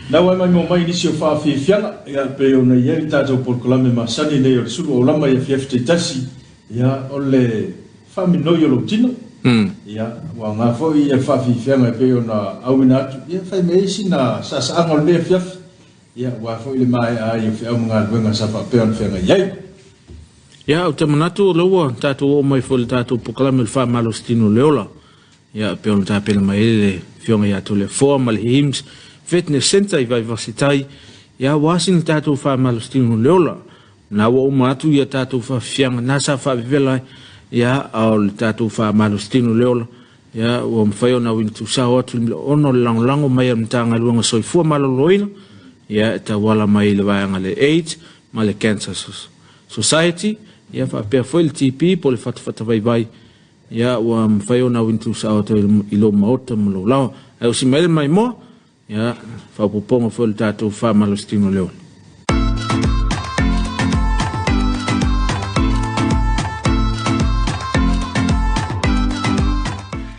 Na ua e maimoa mai i nisi o faafiafiaga, ia, pei ona i ai le tatou polokalame masani nei o le Sulu o Lama i afiafi taitasi, ia, o le faaminoi o lou tino. Ia, ua aoga foi ia faafiafiaga e pei ona auina atu, ia, fai mai ai sina saasaaga o lenei afiafi, ia, aua foi le maea ai o feau ma galuega sa faapea ona feagai ai. Ia, ou te manatu o lea ua tatou oo mai foi i le tatou polokalame o le Faamalositino o le Ola. Ia, e pei ona tapena mai ai le Afioga ia Toleafoa ma le HIMS Fitness Centre i Vaivase Tai, ia aua sina tatou faamalositino le ola. Na ua uma atu ia tatou faafiafiaga na sa faavevela ai, ia, a o le tatou faamalositino le ola, ia, ua mafai ona auina tuusao atu ona o le lagolago mai a le Matagaluega Soifua Maloloina, ia, e tauala mai i le vaega le AIDS ma le Cancer Society, ia faapea foi le TB po o le fatafata vaivai. Ia, ua mafai ona auina tuusao atu i lou maota ma lou laoa. Ae usi mai le maimoa, ia, faaopoopoga foi o le tatou faamalositino le ola.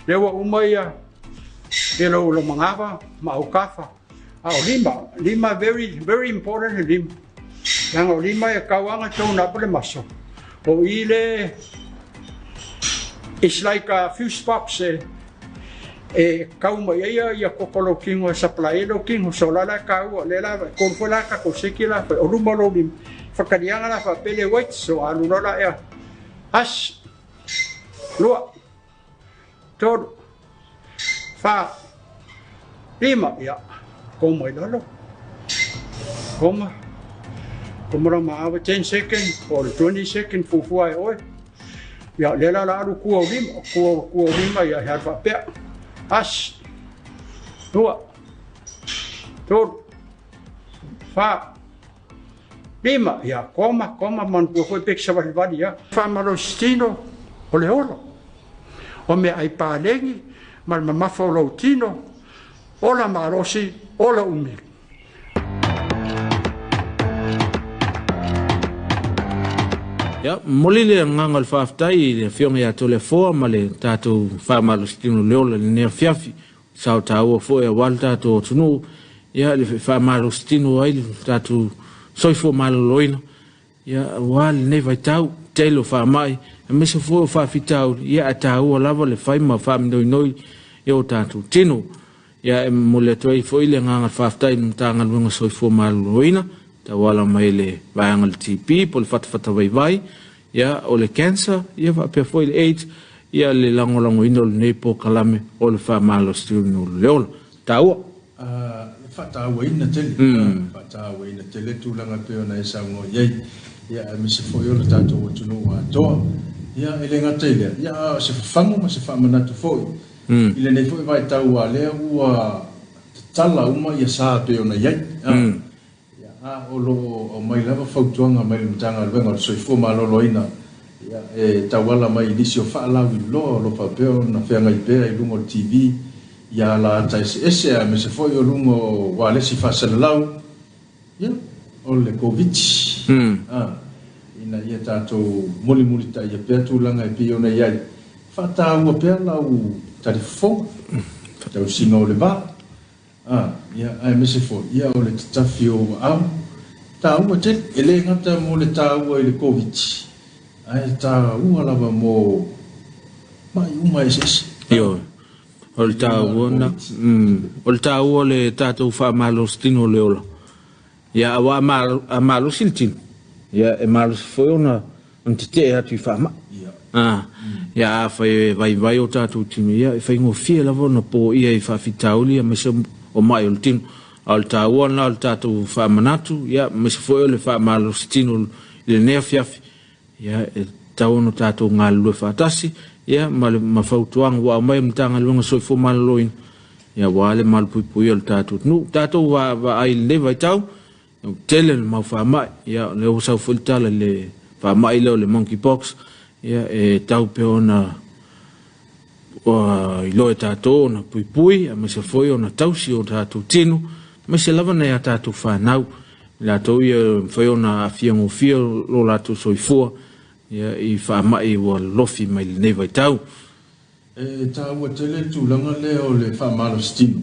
Lea ua uma ia ia lou lou manava ma aukafa a o lima lima very very important le lima leaga o lima e kau aga tou na le maso o i le it's like a fuse box e e kau mai ai ia ia koko lou kino e supply ai lou kino so la la kau o le la kolu foi la ka ko seki la o luma lou lima fakalianga la fa pele wait so alu lola ea as lua tolu, fa, lima, ia, koma i lalo, koma, koma la maawa, 10 second, or 20 second, fuafua e oe, ia, lea la la alu kua o lima, kua, kua o lima, ia, he alu faapea, as, lua, tolu, fa, lima, ia, koma, koma, manatua foi pe savalivali, ia. Faamalositino o le ola, o meaai paleni ma le mamafa o lou tino, ola malosi, ola umi. Ia, momoli le agaga o le faafetai i le Afioga ia Toleafoa ma le tatou faamalositino le ola i lenei afiafi. Sao taua foi aua le tatou atunuu, ia le faamalositino ai le tatou soifua maloloina, ia aua lenei vaitau tele o faamai, aemaise foi o faafitauli, ia ae taua lava le fai ma faaminoinoi i o tatou tino. Ia e momoli atu ai foi le agaga faafetai i le Matagaluega Soifua Maloloina, tauala mai le vaega o le TB po o le fatafata vaivai, ia o le cancer, ia faapea foi le AIDS, ia le lagolagoina o lenei polokalame o le faamalositino o le ola. Taua. E faatauaina tele, faatauaina tele tulaga e pei ona e saunoa i ai, ia aemaise foi o le tatou atunuu atoa. Ia e le gata i lea, ia a o se fafagu ma se faamanatu foi i lenei foi vaitau aua lea ua tatala uma ia sa e pei ona i ai. Ia, a o lo o aumai lava fautuaga mai le Matagaluega o le Soifua Maloloina, ia, e tauala mai i nisi o faalauiloa o lo o faapea ona feagai pea i luga o le TV, i ala ata eseese aemaise foi o luga o ualesi faasalalau, ia, o le Koviti, a, ina ia tatou mulimulitaia pea tulaga e pei ona i ai. Faataua pea lau talifofoga, tausiga o le va. A, ia, aemaise foi, ia, o le tatafi o ou aao, taua tele. E le gata mo le taua i le Koviti, ae taua lava mo maʻi uma eseese. Ioe. O le taua na, o le taua o le tatou faamalositino o le ola. Ia, aua a malosi le tino, ia, e malosi foi ona ona tetee atu i faamai. A, ia, afai e vaivai o tatou tino, ia, e faigofie lava ona poia i faafitauli aemaise o maʻi o le tino. A o le taua lena o le tatou faamanatu, ia, aemaise foi o le faamalositino i lenei afiafi, ia, e tatau ona tatou galulue faatasi, ia, ma le ma fautuaga ua aumai e le Matagaluega o Soifua Maloloina, ia, aua le malupuipuia o le tatou atunuu. Tatou vaai i lenei vaitau, ua tele le mau faamai, ia, o lea ua sau foi le tala i le faamai lea o le monkey pox, ia, e tau pea ona iloa e tatou ona puipui, aemaise foi ona tausi o tatou tino, aemaise lava nai a tatou fanau, i latou ia e mafai ona aafia gofie lo latou soifua, ia, i faamai ua lolofi mai lenei vaitau. E taua tele le tulaga lea o le faamalositino,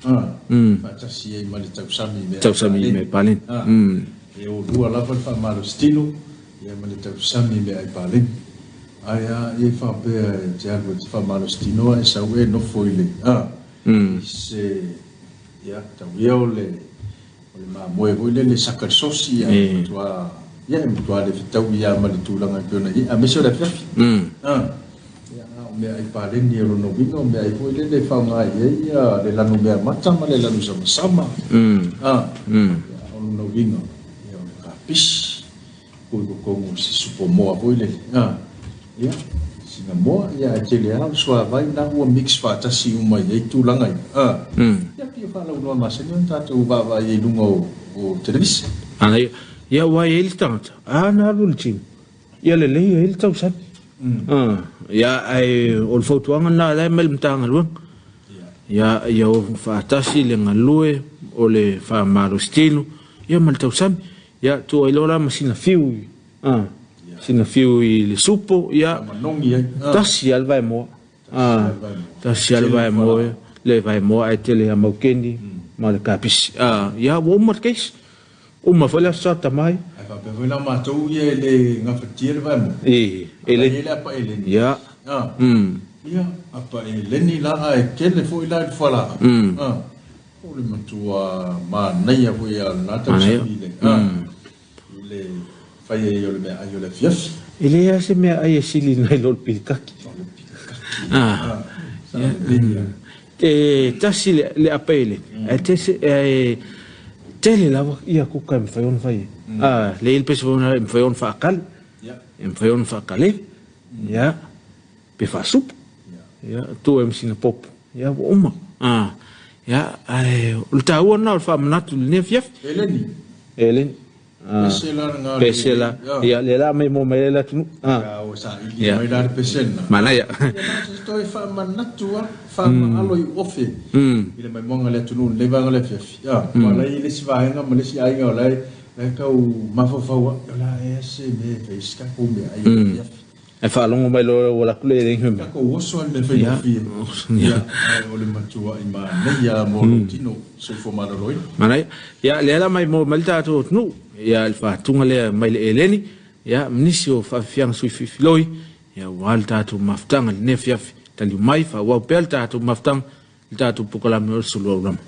faatasi ai ma le tausami i meaai Tausami i meaai paleni. E o lua lava le faamalositino ia ma le tausami i meaai paleni. Ae a e faapea e te alu e te faamalositino ae sau e nofo i le, i se, ia, tau ia o le, O le mamoe foi lele saka le sosi ae matua, ia e matua le fetaui lava ma le tulaga e pei ona i ai, aemaise o le afiafi. Ia, a o meaai paleni o lona uiga o meaai foi lele e faaaoga i ai ia le lanu meamata ma le lanu samasama. Ia, o lona uiga, ia o le kapisi. Ua i totonu o se supo moa foi lele a ia sina moa ia ae tele a o le suavai na ua mix faatasi uma i ai tulaga ia a ia pei o faalauiloa masani ona tatou vaavaai ai i luga o televisa. Ana ia, ia ua i ai le tagata, a na alu i le gym, ia lelei ai le tausami. Ia, ae o le fautuaga lena la e aumai le Matagaluega. Ia, ia o faatasi le galue o le faamalositino ia ma le tausami. Ia, tuu ai loa la ma sina fiu, a, sina fiu i le supo, ia, tasi lava le vaemoa. A, tasi lava le vaemoa, le vaemoa ae tele a maukeni ma le kapisi. A, ia, ua uma le case. Uma foi le Aso Sa tama ai. Ae faapea foi la matou ia e le gafatia le vaemoa. E, e le. Ai le apa eleni. Ia. A. Ia, apa eleni la ae tele foi la i le fualaau. A. O le matua manaia foi a lena tausami i le, a, i le fai ai o le meaai o le afiafi. E leai lava se meaai e sili nai lo le pilikaki. O le pilikaki. A. Sa lelei lava. E tasi le apa eleni, ae tese, ae tele lava ia kuka e mafai ona fai ai. A, le i le pese foi e mafai ona faakali, e mafai ona faakalele, ia, pe faasupu, ia, tuu ai ma sina popo, ia, ua uma. A, ia, ae o le taua lena o le faamanatu i lenei afiafi. Eleni. Eleni. Pese la lena. Pese la. Ia, lea la mai mo mai ai le atunuu. Ia, ua saili mai la le pese lena. Manaia. Ia, na se toe faamanatu lava, faamaalo i ofe i le maimoaga a le atunuu i lenei vaega o le afiafi. Aua o la e i ai le isi vaega ma le isi aiga o la e tau mafaufau lava, o le a ea se mea e fai ai se tatou meaai o le afiafi. Ae faalogo mai loa ua alu atu le eleni fai mai. Tatou oso lava i le mea faigofie. Ia, ae o le matuai manaia lava mo lou tino soifua maloloina. Manaia. Ia, lea la mai moa mai le tatou atunuu, ia le faatuga lea mai le eleni, ia, ma nisi o faafiafiaga sui filifiloi, ia, aua le tatou mafutaga i lenei afiafi. Taliu mai, faaauau pea le tatou mafutaga i le tatou polokalame o le Sulu Aurama.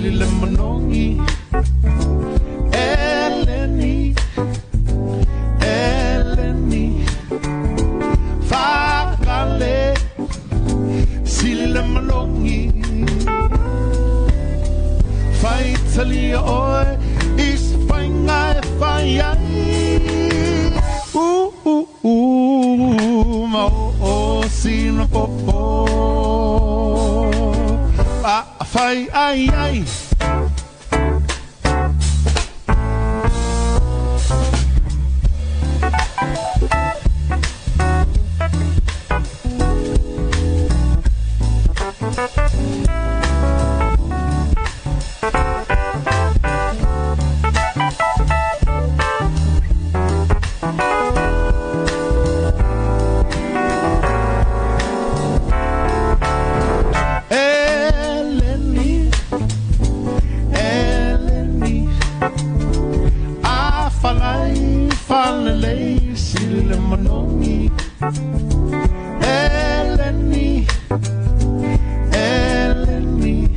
Sili le manogi Eleni Eleni Fakale Sili le manogi Faitalia oe I se faiga e fai ai Uh ma o sina popo A fai ai ai. Eleni, Eleni, a falai falelei sili le manogi. Eleni, Eleni,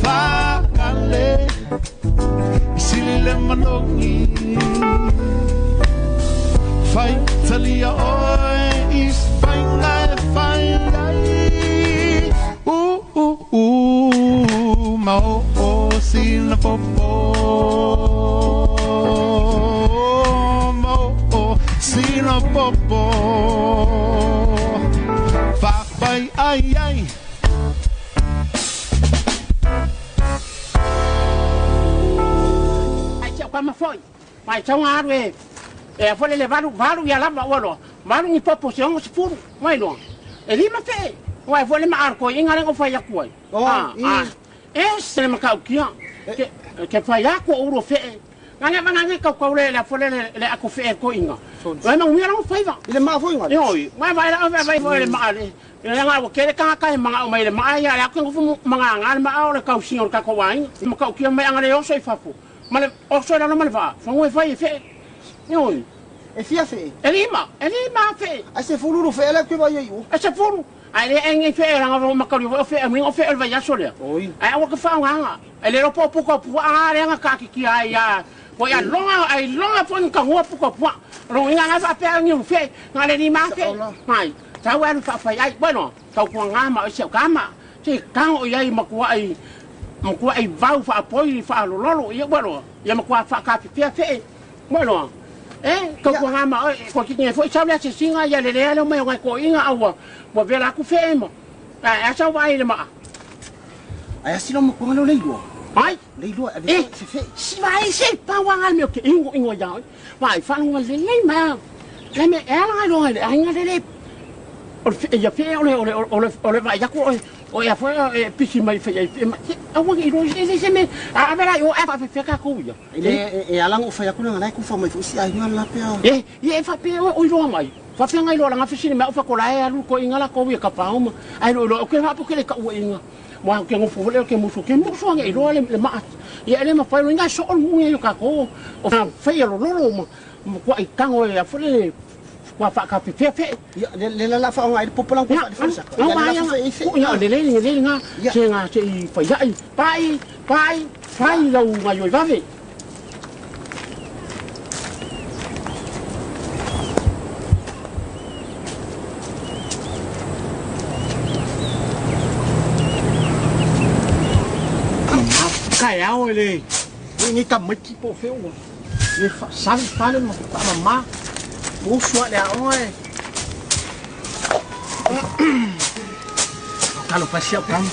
fakale sili le manogi. Faitalia oe i se faiga e fai ai. Ma o sina popo. Ma o sina popo. Fai ai ai. Ai te ka mafoi. Mai tau aru e. E fole le valu valu ia lava ua loa. Valu ni popo se ongo sefulu. Mai loa. E lima fe. Uai fole ma ar ko inga lengo fai aku ai. Oh, E se le makau kia. Ke fai aku o uro fe. Nganga nganga kau kau le la fole le aku fe ko inga. Mai ma umia lengo fai va. I le maa foi ngale. Oi, mai vai la vai vai le maa le. Le nga o kele ka ka manga o mai le maa ia le aku ngofu manga nga le maa o le kau singo ka ko wai. Makau kia mai anga le oso i fafu. Ma le oso la no ma le va. Fangu e fai e fe. Oi. E fia fe. E lima fe. A se fuluru fe ele ke vai ai o. E se fulu. Ai le engi fe la nga makau o fe mi o fe el vai aso le. Oi. Ai o ka fa nga. E le ro po ko pu a le nga ka ki ki ai ya. Ko ya longa ai longa fon ka ngua pu ko pu. Ro inga nga fa pe ngi fe nga le lima fe. Mai. Tau alu fa fai ai bueno tau ku nga ma o se ka ma. Te ka o ia makua ai makua ai vau fa poi fa lolo ia bueno ia makua fa ka fe fe. Bueno. Ka ku nga ma ko ki nge foi sa le se singa ia le le mai ngai ko inga aua. Wa vela ku fe ma. A sa vai le ma. Ai asilo mo ko le lua. Ai le lua e se fe. Si vai se pa wa ngai me ke ingo ingo ia. Vai fa ngo le le ma. Le me ela ngai lo ngai ai ngai le. O fe ia fe o le o le o le vai ia ko o ia foi e pisi mai fe ia. Aua i ro se se me a vera o a fe fe ka ko ia. Le e ala ngo fa ku ngai ku fa mai fu si ai ngai la pe. E ia fa pe o i ro mai. Fa fe ngai lo la ngafi sini ma o fa ko la e alu ko inga la ko ia ka pa uma. Ai lo lo ke fa po ke le ka u inga. Mo ke ngo fu le ke musu ngai lo le ma. Ia le ma fa lo inga so o mu ia ka ko. O fa ia lo lo ma ko ai kango ia fu le kwa fa ka fe fe. Ia le la fa ngai popo la ko fa fa sa. Ia la fa ia le le le nga se nga se i fa ia pai pai fai lau ngai oi vave. Kai ao le ni ta mati po fe o. Le fa sa fa le ma fa ma. O sua le ao e. Talo pasia kam.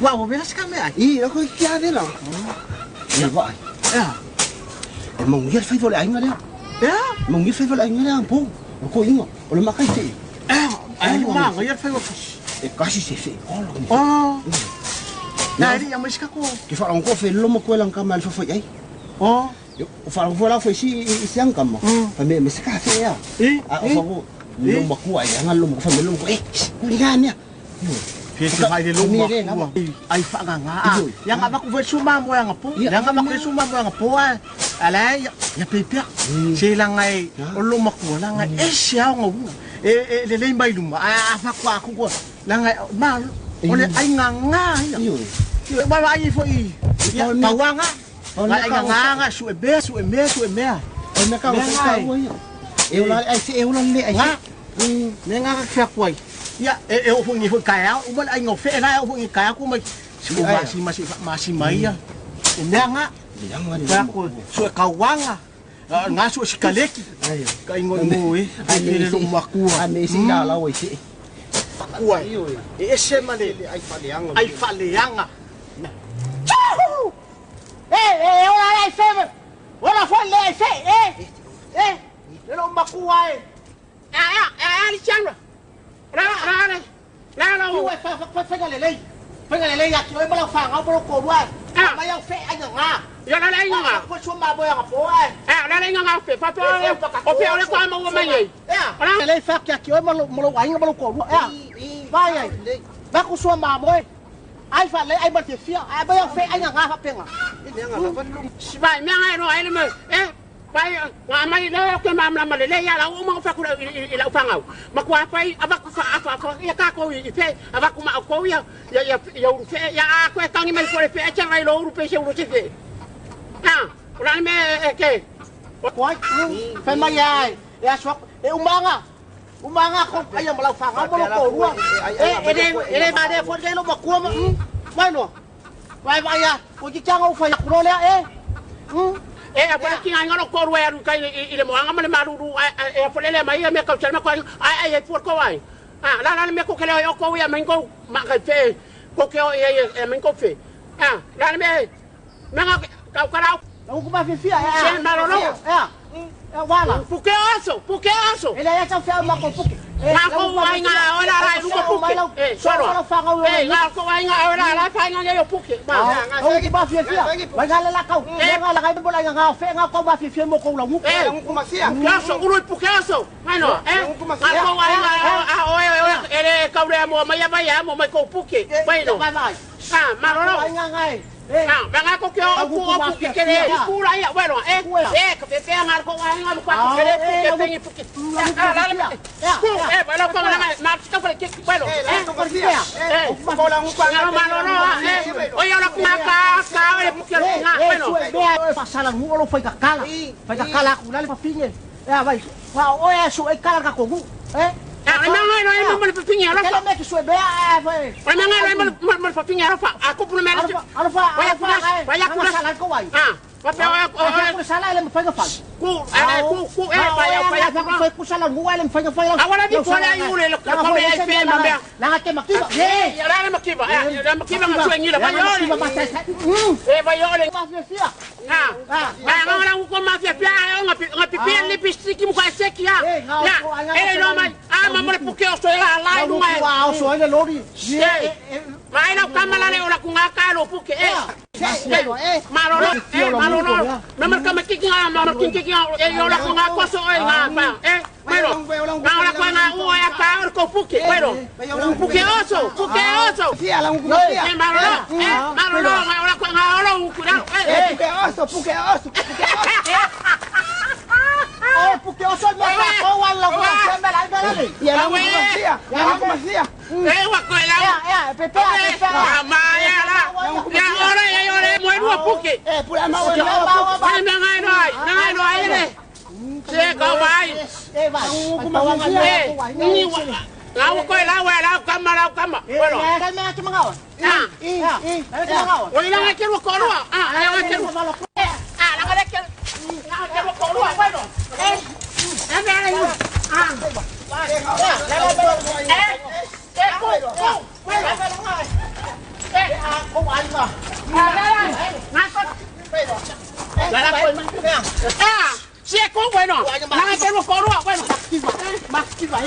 Wa o vela ska me ai. I o ko kia de la. Ia vai. Ya. E mo ngi fai vo le ai ngale. Ya. Mo ngi fai vo le ai ngale po. O ko inga. O le makai te. Ai ma ngi fai vo. E kasi se fe. Oh. Na ri ya mo ska ko. Ke fa ngo fe lo mo ko lang ka mal fa foi ai. Oh. O fa ngo la foi si si ang kama. Fa me me ska fe ya. A o fa go lo mo ko ai nga lo mo fa me lo mo ko. Eh, ku ni ga ni. Fe se vai le lo mo ko. Ai fa nga nga. Ya nga ba ku ve suma mo ya nga po. Ya nga ba ku suma mo ya nga po. Ala ya pe pe. Se la ngai o lo mo ko la ngai e se a ngo. E le le mai luma. A fa kwa ku ko. La ngai ma O le aiga gā ia. Ioe. Vaavaai foi ia tauaga. Ga aiga gā ga sue mea sue mea sue mea. O mea ka Mea o gā ka e. ua ia. E ola ai se e ola le ai Gā. se. Mea gā ka fea ai. Ia e e o foi ni foi kaeao uma le aiga o fee la e o foi ni kaeao ku mai. Si o masi masi masi mai ia. E mea gā. Leaga le Fea ko sue kauaga. Ngā sue sikaleki. Ai. Ka ingo ingo e. Ai pele lo makua. A me si la la o se. Makua. E ese ma le Ai faleanga. ai faleaga. Tchau! E, e, ola le ai fe. Ola foi le ai fe, e. E, le lo makua e. A a a li changa. La la la. La la. Iu e fa fa fa ga le lei. Fa ga le lei aki oi ma la fa ga bo ko rua. Ma ya fe ai nga. Ya la la nga. Ko chu ma bo ya po ai. A la la nga fe fa fa o fe o le kwa ma ma ye. Ya. Le fa ki aki oi ma lo ma lo ai nga ma lo ko rua. Ya. Vai ai. Ba ku sua ma mo e. Ai fa le ai ma te fia. Ai ba ya fe ai nga fa penga. Si vai me nga no ai le me. Eh vai nga mai le ke ma ma le le ya la o ma fa ku i la fangau. Ma kwa fai ava ku fa afa fa ya ka ko i fe ava ku ma ko ya ya ya ya uru fe ya a ko tangi mai ko le fe cha ngai lo uru pe se uru se fe. Ah, ora me e ke. Koai, fai mai ai. E aso e umanga. Umanga ko ai ma lau fanga mo lo ko rua. E e le e le ma le fo le lo makua ma. Vai no. Vai vai ya. Ko ki changa u fai ku lo le e. E a pa ki ngai ngaro ko rua aru kai i le moanga ma le maruru e a fole le mai me ka chal ma ko ai ai e por ko ai. Ah, la la me ko ke le o ko ia mengo ma ka fe ko ke o ia e mengo fe. Ah, la me me nga ka ka la Lau ku ma fi fia e. Se malolo. E. E wala. Puke oso, puke oso. E le ya cha fia ma ko puke. Nga ko ai nga ora la lu ko puke. E soro. E nga ko ai nga ora la fa nga yo puke. Ma. Au ku ma fi fia. Vai ga le la kau. Nga la kai bo la nga fe nga ko ma fi fia mo ko la mu. E puke oso, uru puke oso. Mai no, eh. Nga ko ai nga a o e o e le kau le mo mai mai mo mai ko puke. Mai no. Vai vai. Ah, malolo. Ai nga nga e. Ah, nga ko ke o ku o puke ke le ku la ia bueno, eh. Eh, ka fe nga ko ai nga ko ke le puke pe ni puke. Ah, la la. Ku eh, bueno, ko nga ma ka fa ke bueno. Eh. Eh, nga malolo, eh. Oi ora ku ka ka le puke nga bueno. E fasala mu lo fai ka kala. Fai ka kala ku la le pafinge. E vai. Fa o e su e kala ka ko Eh? Ah, me nga no e mo le pafinge ala Ke fa. le me ke su e bea e fai. Oi me nga no e mo le pafinge ala fa. A ku pu me Ala ala fa Vai ala a kula, fa. vai a kula. Sala ko vai. Ah, pa pe o Ala ku sala le fai ka fai. ku eh ku ku eh vai vai a Fa fai ku sala mu le fai ka fai. Awala di fora ai ule lo ko me ai fe ma me. La ke makiba. Eh, ya la makiba. Eh, la makiba nga suengi la vai ole. Eh, vai ole. Ma fia fia. Ah, ah, nga la ko ma fia fia nga nga pipi le pistiki mu ka seki ya. Ya, eh no mai. Ah, ma mo le puke o so la la lu mai. Wa o so le lori. Mai la kamala le ola ku nga ka lo puke eh. Malolo, eh, malolo. Me marca me kiki nga ma marca kiki nga eh yo la ku nga ko so eh nga pa. Eh, bueno. Nga ola ku nga u ya ka or ko puke, bueno. Puke oso, puke oso. Eh, malolo, eh, malolo nga ola ku nga ola u ku la. Eh, Puke oso, puke oso, puke oso. Oh, puke o so me ka ko wa la ko me la me la. Ya la kumafia, ya la kumafia. Eh, wa ko la. Ya, ya, pepe, pepe. Ma ya la. Ya ora ya ora mo nu puke. Eh, pula ma wa Ai me ngai no ai, me ngai no ai le. Se ko vai. Eh, vai. Eh, ni wa. La ko la wa la kama la kama. Bueno. Eh, kai me ke mangawa. Ah, Eh, eh, ke mangawa. o ila ke ro ko ro. Ah, la ke ro. Ah, la ke la ke ro ko ro. Bueno. Eh, eh me la Ah. Eh, eh ko ko. Bueno. Eh, Ko wa ma. ah, la la. Nga ko. La la ko. Ah, se ko bueno. La ke ro ko ro. Bueno. Makiba, makiba,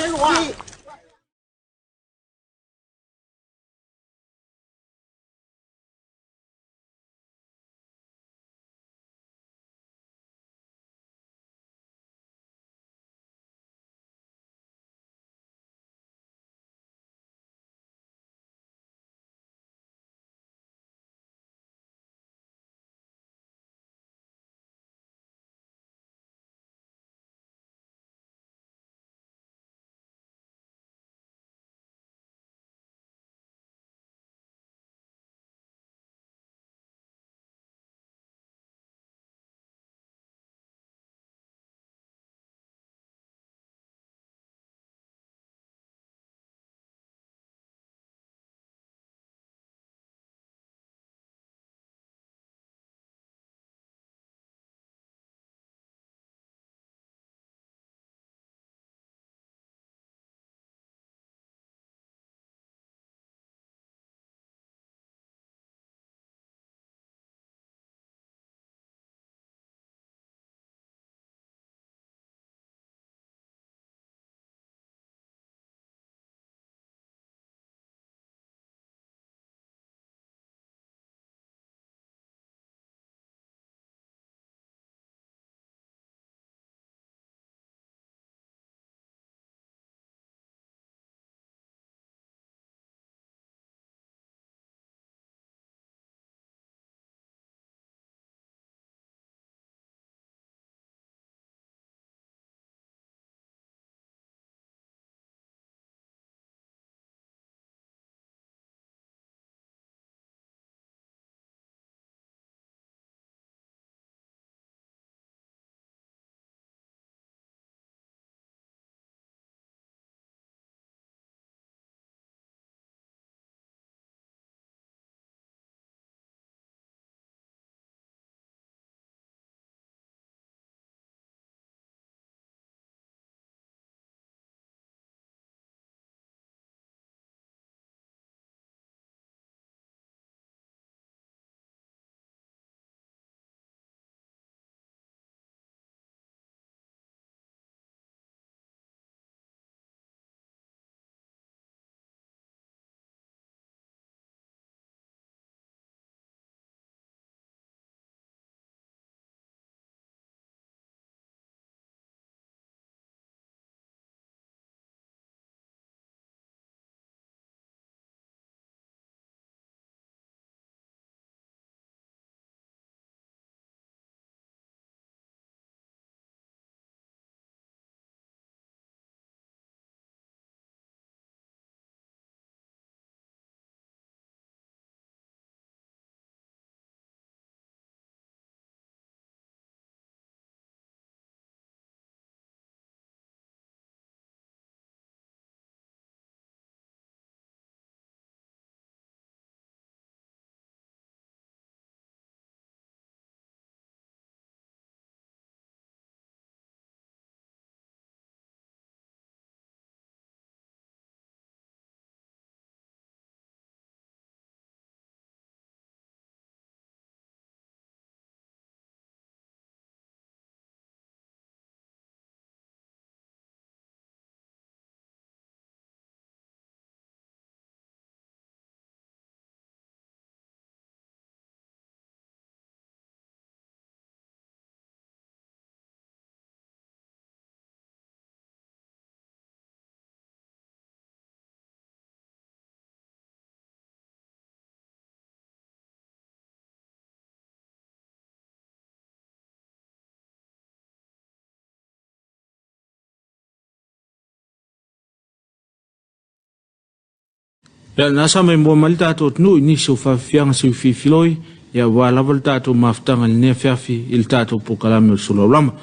Ia, na sa maimoa mai le tatou atunuu i nisi o faafiafiaga siufiufiloi, ia aua lava le tatou mafutaga i lenei afiafi i le tatou polokalame o le Suluaulama.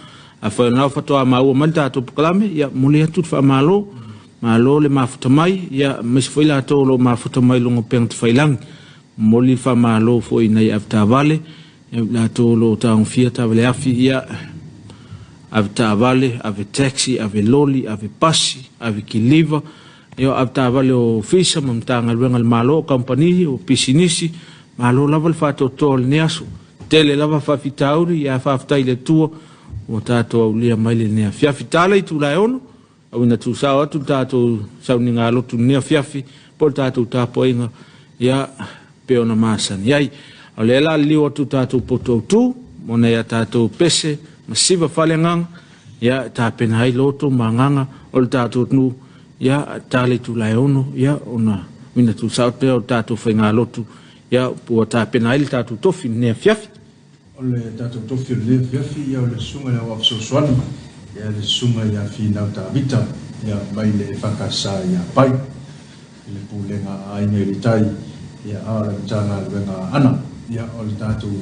Afai o lena ua faatoa maua mai le tatou polokalame, ia momoli atu le faamalo, malo le mafuta mai, ia aemaise foi latou o lo o mafuta mai i luga o upega tafailagi. Momoli le faamalo foi i nai avetaavale, ia latou o lo o tagofia taavale afi, ia avetaavale, ave taxi, ave loli, ave pasi, ave kiliva, ia o avetaavale o ofisa ma Matagaluega a le Malo, o kamupani, o pisinisi, malo lava le faatoatoa o lenei aso. Tele lava faafitauli, ia faafetai i le Atua ua tatou aulia mai lenei afiafi. Tala itula e 6, auina tuusao atu le tatou sauniga lotu i lenei afiafi, po o le tatou tapuaiga, ia pei ona masani ai. O lea la liliu atu tatou poto autu, mo nai a tatou pese ma siva faaleagaga, ia tapena ai loto ma agaga o le tatou atunuu, ia tala itula e 6, ia ona uina tuusao atu lea o le tatou faigalotu, ia ua tapena ai le tatou tofi i lenei afiafi. O le tatou tofi o lenei afiafi, ia o le susuga i le Aoao Fesoasoani, ia le susuga ia Finau Tavita, ia mai le EFKS ia Pai, i le Pulega a Aiga i le Tai, ia a o le Matagaluega a Aana, ia o le tatou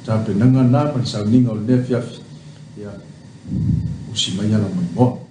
tapenaga lena ma le sauniga o lenei afiafi, ia usi mai ala maimoa.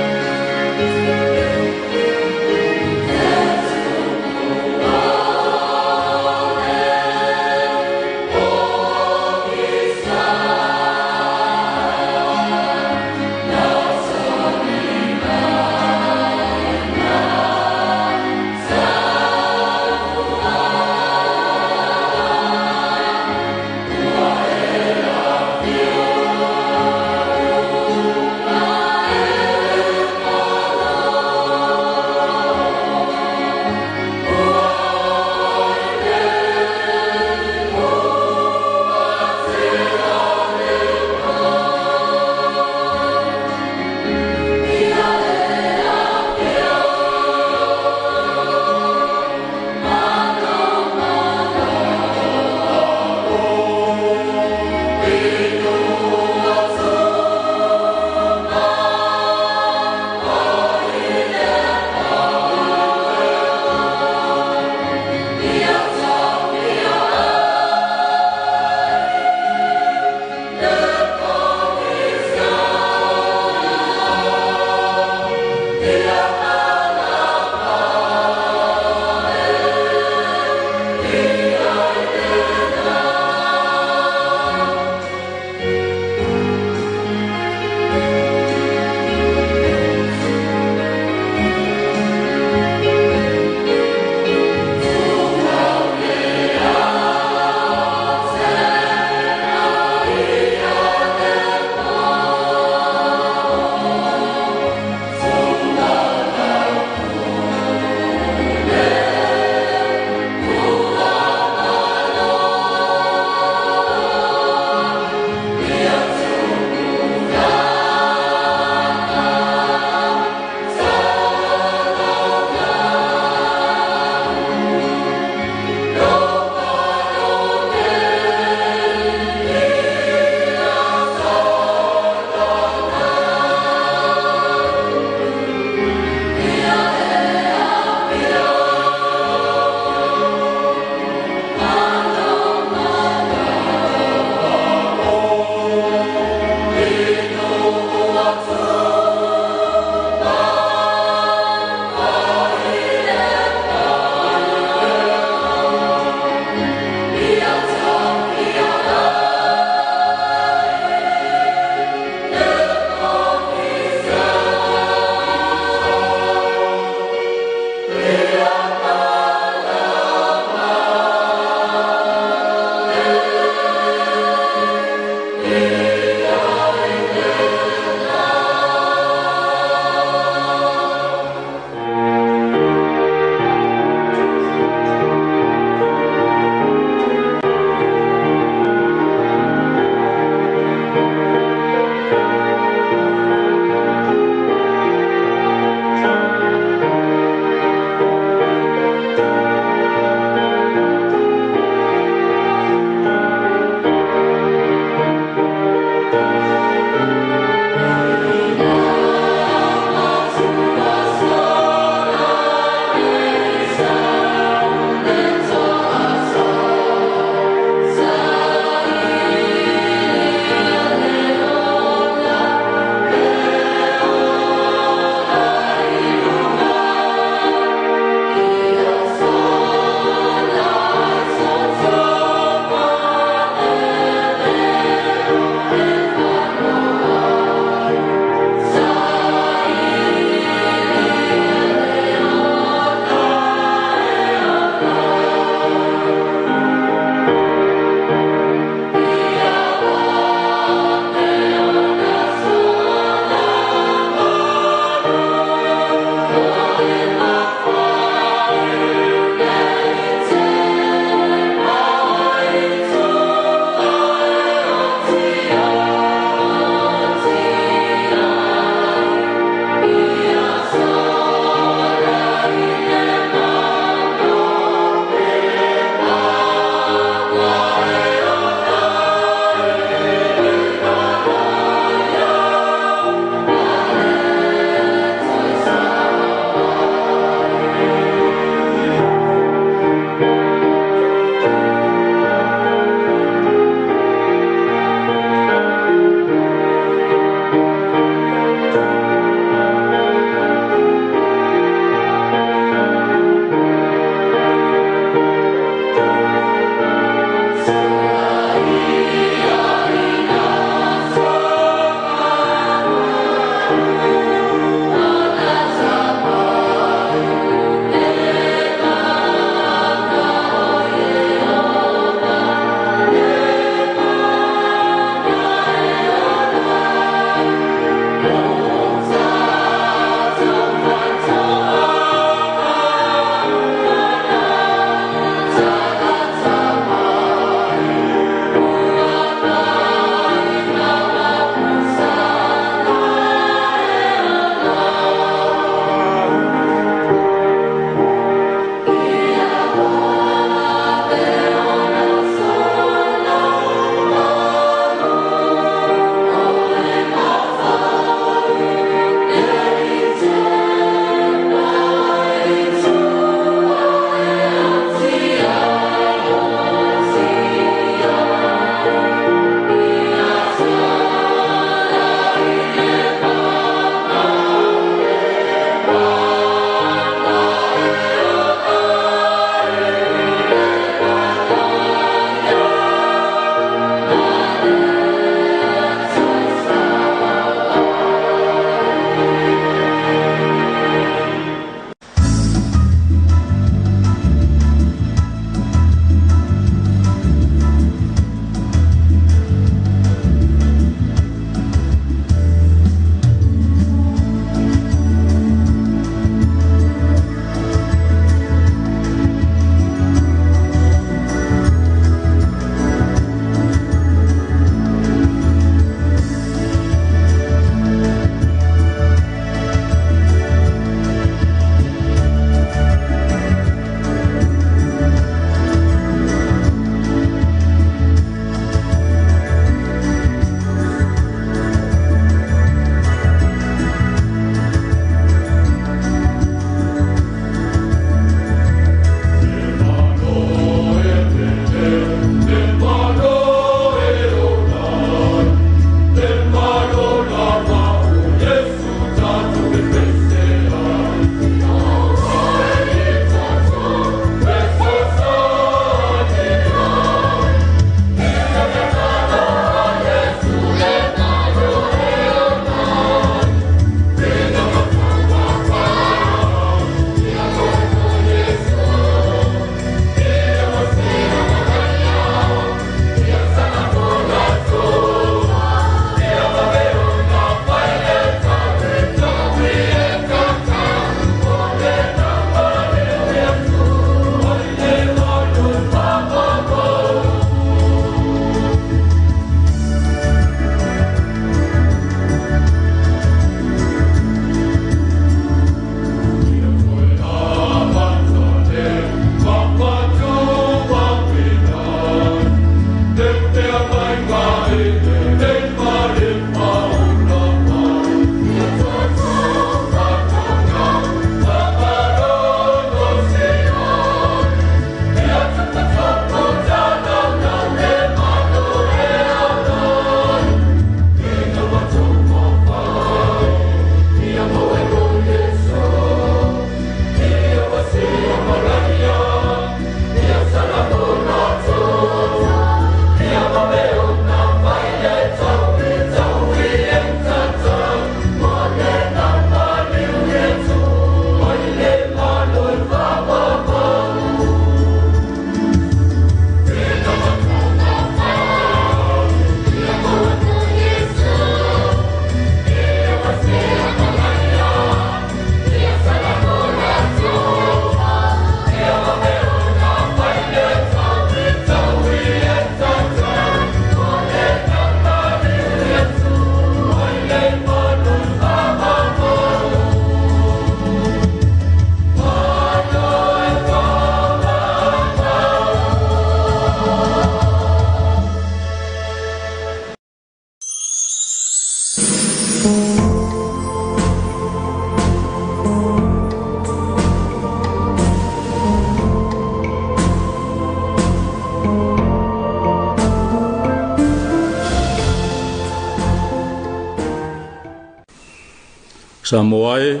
Samoa e,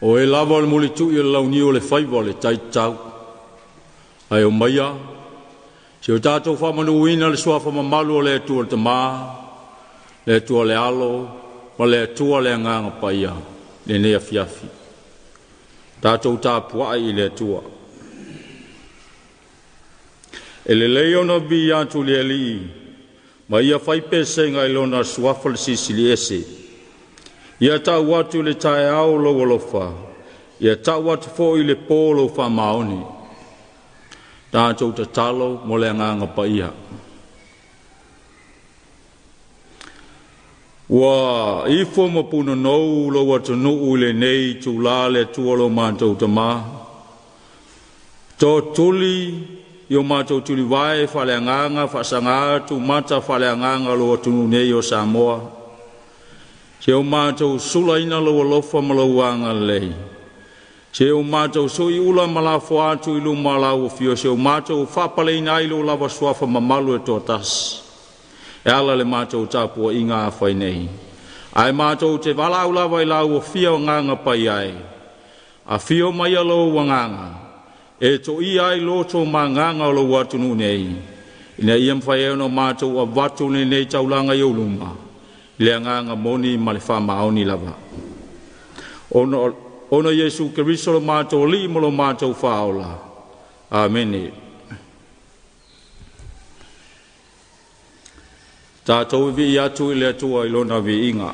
o e lava o le mulitu'i o le launiu o le faiva o le taitatau. Ae omaia, se o tatou faamanuina le suafa mamalu o le Atua le Tamā, le Atua le Alo, ma le Atua le Agaga Paia, lenei afiafi. Tatou tapuai i le Atua. E lelei ona viia atu le Alii, ma ia fai pesega i lona suafa le Silisili Ese. Ia tau atu le taeao lou alofa, ia tau atu foi le pō lou faamaoni. Tatou tatalo mo le agaga paia. Ua ifo ma punonou lou atunuu i lenei itulā le Atua lo matou Tamā. Tootuli i o matou tulivae faaleagaga faasaga atu mata faaleagaga o lou atunuu nei o Samoa. Se o matou sulaina lou alofa ma lou agalelei. Se o matou suiula ma lafo atu i luma o lau afio, se o matou faapaleina ai lou lava suafa mamalu e toatasi. E ala le matou tapuaiga a fai nei. Ae matou te valaau lava i lau afio agaga paia e. Afio mai lou agaga, e toia ai loto ma agaga o lou atunuu nei. Ina ia mafai ai ona matou avatu lenei taulaga i ou luma, i le agaga moni ma le faamaoni lava. Ona Iesu Keriso lo matou Alii ma lo matou Faaola. Amene. Tatou vi'i atu i le Atua i lona viiga.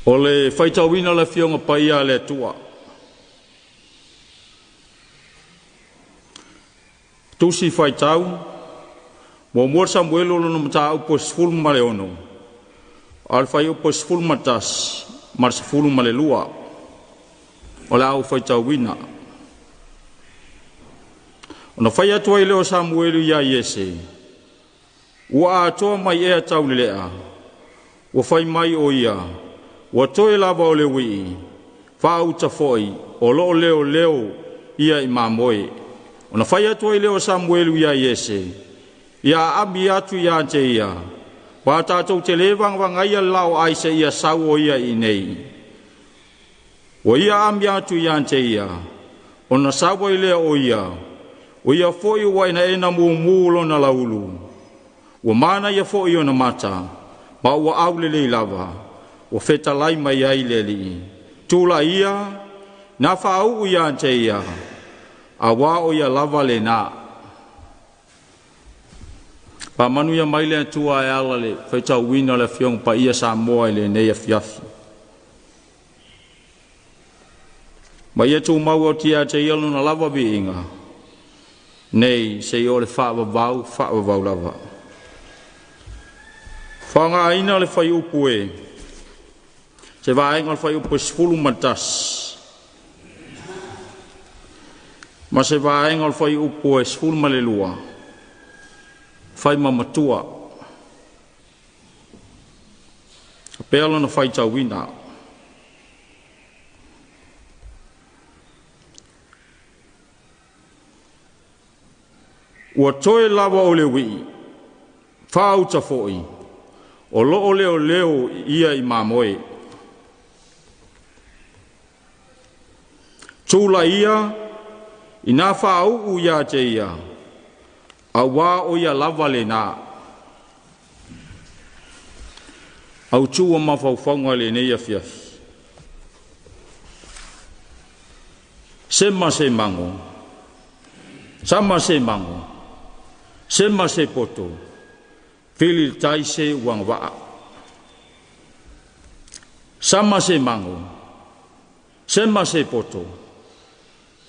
O le faitauina o le Afioga Paia a le Atua. Tusi faitau, muamua Samuelu lona mataupu e 16, a o le fuaiupu e 11 ma le 12 o le a ou faitauina. Ona fai atu ai lea o Samuelu ia Iese, ua atoa mai ea taulelea, ua fai mai o ia, ua toe lava o le uii, faauta foi, o loo leo leo ia i mamoe. Ona fai atu ai lea o Samuelu ia Iese, ia aami atu ia te ia, pa tatou te le vagavagaia le lao ai se ia sau o ia i nei. Ua ia aami atu ia te ia, ona sau ai lea o ia, o ia foi ua enaena mumu lona laulu. Ua mana ia foi ona mata, ma ua aulelei lava, ua fetalai mai ai le alii. Tula ia, na whaau ia te ia, a wā o ia lava le nā. Pa manu ia mai le atua e ala le faitauina o le afioga paia Samoa i lenei afiafi. Ma ia tumau au tia te ia lona lava viiga, nei se i o le faavavau, faavavau lava. Whaangaina le whai upu e, se vaenga o le whai upu e 11. Ma se vaenga o le whai upu e 12. Whai mamatua. Pea lona whai tauina. Ua toe lava o le wii, whaauta foi, o loo leo leo ia i mamoe. Tūla ia, i nā whaau ia te ia, a wā o ia lava le nā. Au tū o mawhauwhaunga le nei afiafi. Sema se mango, sama se mango, sema se poto, fili tai se uangwaa. Sama se mango, sema se poto,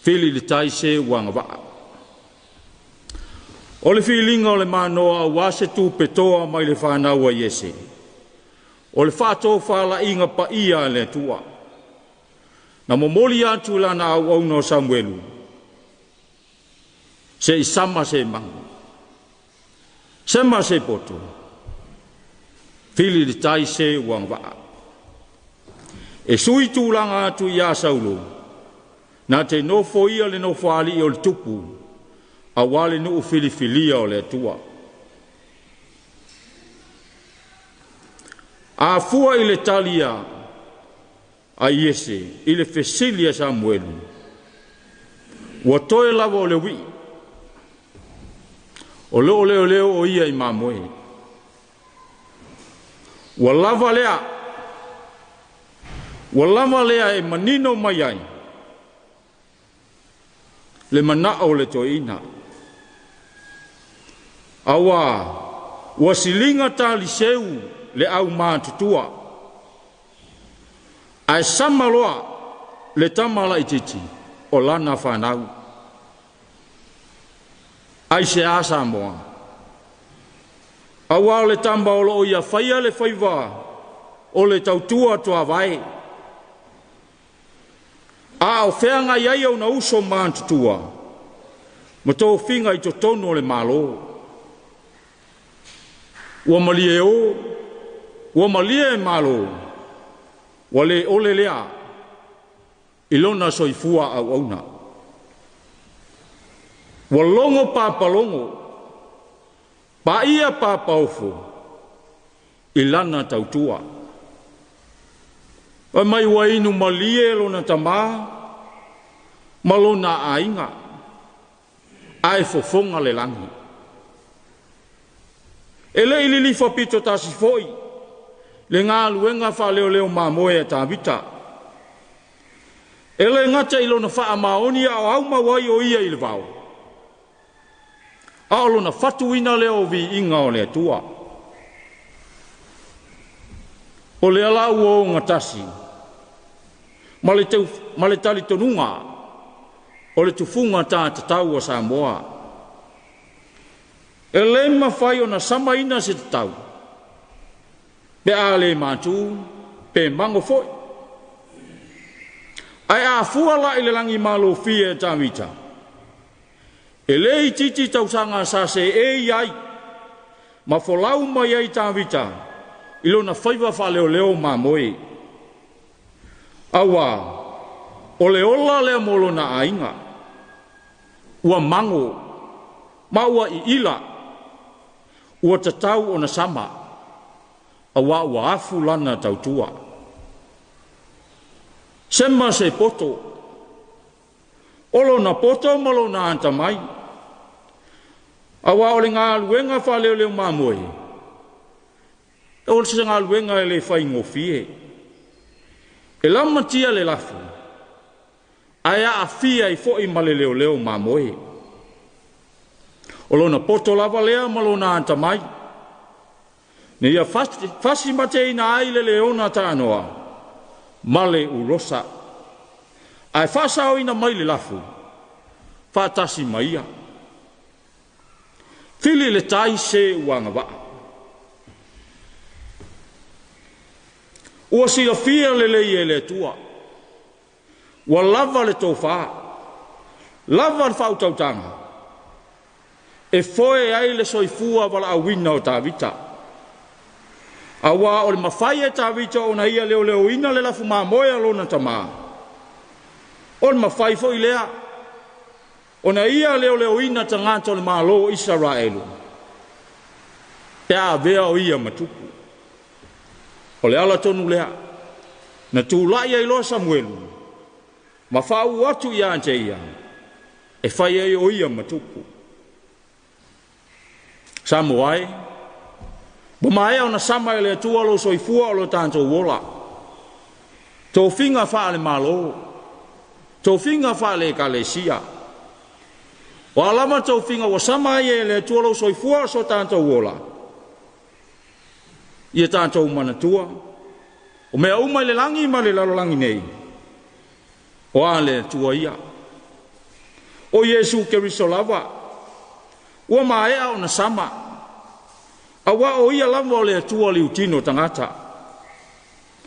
fili tai se uangwaa. O le filinga o le manoa ua se tupetoa mai le whanau a Iese. O le whātō whala inga pa ia le atua. Na momoli atu lana au au no Samuelu. Se i sama se mango. Sema se poto. Fili le tai se uangwaa. E sui tūlanga atu ia Saulo. Nā te nofo ia le nofo ali o le tupu. A wale nuu filifilia o le atua. A fua i le talia a Iese, i le fesili a Samuelu. Ua toe lava o le wii. O leo leo leo o ia i mamoe. Ua lava lea. Ua lava lea e manino mai ai. Le mana o le toina. Awa, ua silinga tali seu le au mātutua. Ae sama loa le tamala itiiti o lana whanau. Ai se a Samoa. Aua o le tamba o loo ia whaia le whaiva o le tautua tua vai. A o wheanga iai au na uso mātutua. Ma tō finga i totonu o le malo. Ua malie o, ua malie e malo. Ua le ole lea, i lona soifua au auna. Ua longo pāpalongo, pa ia pāpaofo, i lana tautua. O mai ua inu malie lona tamā, ma lona ainga, ae fofonga le langi. E le ililifa pito tasi foi, le ngā luenga wha leo leo mamoe a Tāvita. E le ngata i lona wha maoni a o au mawai o ia i le vao. A o lona whatuina leo vi inga o le atua. O lea la ua ogatasi ma le, teu, ma le talitonuga o le tufuga ta tatau a Samoa. E lē mafai ona samaina se tatau pe a lē matū pe mago fo'i. Ae afua la i le lagimalofie e Tavita, e lē itiiti tausaga sa seei ai ma folau mai ai Tavita i lona faiva faaleoleo mamoe. Auā o le ola lea mo lona aiga, ua mago ma ua i'ila, ua tatau ona sama, auā ua afu lana tautua. Sema se poto, o lona poto ma lona atamai, auā o le galuega faaleoleo mamoe, o se galuega e lē faigofie. E lamatia le lafu, ae aafia ai fo'i ma le leoleo mamoe. O lona poto lava lea ma lona atamai, na ia fasimateina ai le leona tanoa ma le ulosa, ae faasaoina mai le lafu faatasi ma ia. Fili le tai se ua agavaa. Ua silafia lelei e le Atua, ua lava le tofā, lava le faautautaga, e foe ai le soifua valaauina o Tavita. Auā o le mafai e Tavita ona ia leoleoina le lafu mamoe a lona tamā, o le mafai foi lea ona ia leoleoina tagata o le Malo o Isaraelu, pe a avea o ia ma tupu. O le ala tonu lea, na tula'i ai loa Samuelu, ma faauu atu iā te ia, e fai ai o ia ma tupu. Samoa e, ua maea ona sama e le Atua lou soifua o lo tatou ola. Tofiga faale-Malo, tofiga faale-Ekalesia. O a lava tofiga ua sama ai e le Atua lou soifua o so tatou ola, ia tatou manatua, o mea uma i le lagi ma le lalolagi nei, o a le Atua ia. O Iesu Keriso lava, ua maea ona sama, auā o ia lava o le Atua liutino tagata.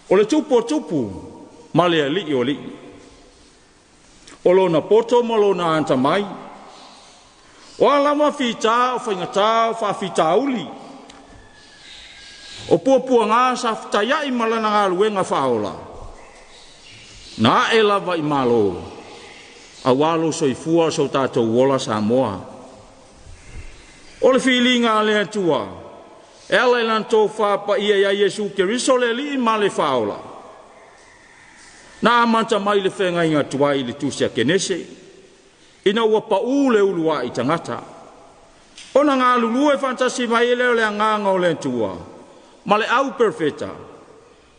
O le tupu o tupu ma le alii o alii. O lona poto ma lona atamai. O a lava fitā o faigatā o faafitauli, o puapuagā sa fetaia'i ma lana galuega faaola, na a'e lava i Malo, auā lou soifua o so tatou ola Samoa. O le filiga a le Atua, e ala i lana tofā paia iā Iesu Keriso le Alii ma le Faaola, na amata mai le feagaiga tuai i le tusi a Kenese, ina ua paʻū le ulua'i tagata. Ona galulue faatasi mai lea o le agaga o le Atua, ma le au perofeta,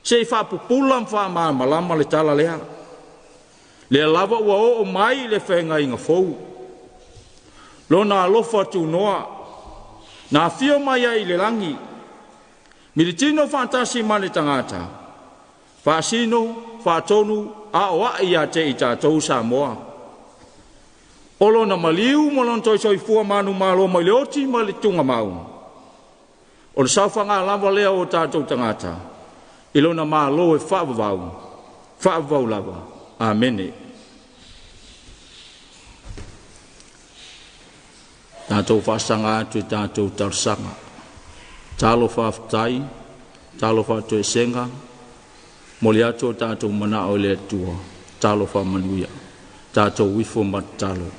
se'i faapupula ma faamalamalama le tala lea. Lea lava ua oo mai le feagaiga fou. Lona alofa tunoa, na afio mai ai i le lagi, militino faatasi ma le tagata, faasino, faatonu, aoa'i iā te i tatou Samoa. O lona maliu ma lona toe soifua manumalo mai le oti ma le tugamau, o le saofagā lava lea o tatou tagata, i lona Malo e faavavau, faavavau lava. Amene. Tatou faasaga atu i tatou talosaga. Talo faafetai, talo faatoesega, momoli atu o tatou manao i le Atua, talo faamanuia. Tatou ifo ma tatalo.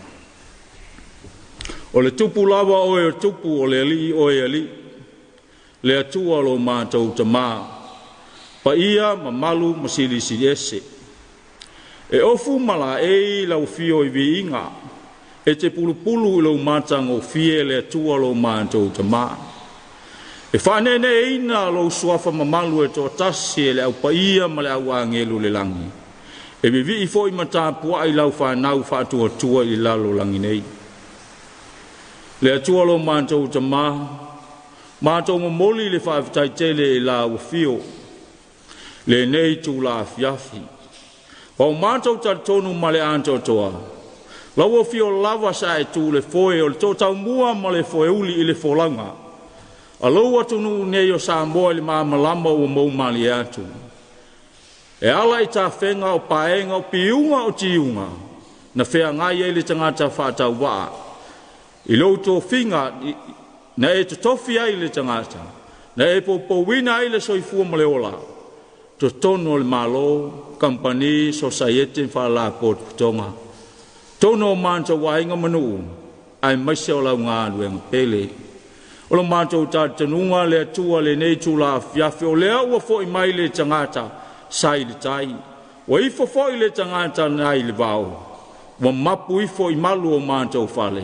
O le tupu lava oe o tupu, o le alii oe alii, le Atua lo matou tamā, paia mamalu ma silisili ese. E ofu ma laei lau afio i viiga, e te pulupulu i lou matagofie le Atua lo matou tamā. E faaneeneeina lou suafa mamalu e toatasi e le au paia ma le au agelu i le lagi. E vivii foi ma tapuai lau fanau faatuatua i lalo lagi nei. Le Atua lo matou tamā, matou momoli le faafetai tele i lau afio. Lenei itula afiafi. Ua o matou talitonu ma le atoatoa, lau afio lava sa e tu le foe o le toataumua ma le foeuli i le folauga. A lou atunuu nei o Samoa i le malamalama ua moumalie atu. E ala i tafega o paega o piuga o tiuga, na feagai ai le tagata faatauvaa. I lou tofiga na e totofi ai le tagata, na e poupouina ai le soifua ma le ola, totonu o le Malo, kamupani, sosaiete ma faalapotopotoga, totonu o matou aiga ma nuu, aemaise o lau galuega pele. O lo matou talitonuga le Atua i lenei itula afiafi, o lea ua foi mai le tagata sa i le tai, ua ifo foi le tagata nai le vao, ua mapu ifo i malu o matou fale,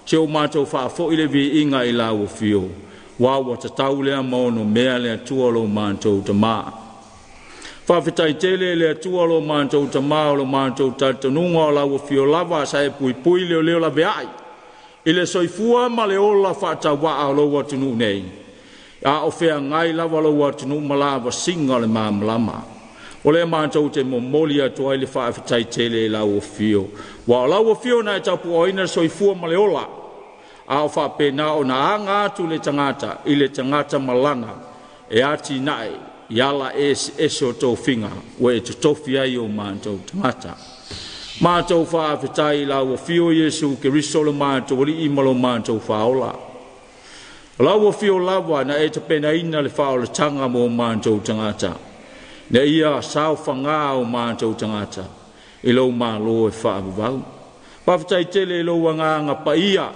se ua matou faafoi le viiga i lau afio, ua tatau lea ma onomea le Atua lo matou Tamā. Faafetai tele le Atua lo matou Tamā o lo matou talitonuga o lau afio lava sa e puipui leoleo laveai i le soifua ma le ola faatauaa o lou atunuu nei, a o feagai lava lou atunuu ma lavasiga o le malamalama. O lea matou te momoli atu ai le faafetai tele i lau afio, ua o lau afio na e tapuaoina le soifua ma le ola, a o faapena ona aga atu le tagata i le tagata malana e atinae i ala eseese o tofiga ua e totofi ai o matou tagata. Matou faafetai i lau afio Iesu Keriso lo matou Alii ma lo matou Faaola. O lau afio lava na e tapenaina le faaolataga mo matou tagata, na ia saofagā o matou tagata i lou malo e faavavau. Faafetai tele i lou agaga paia,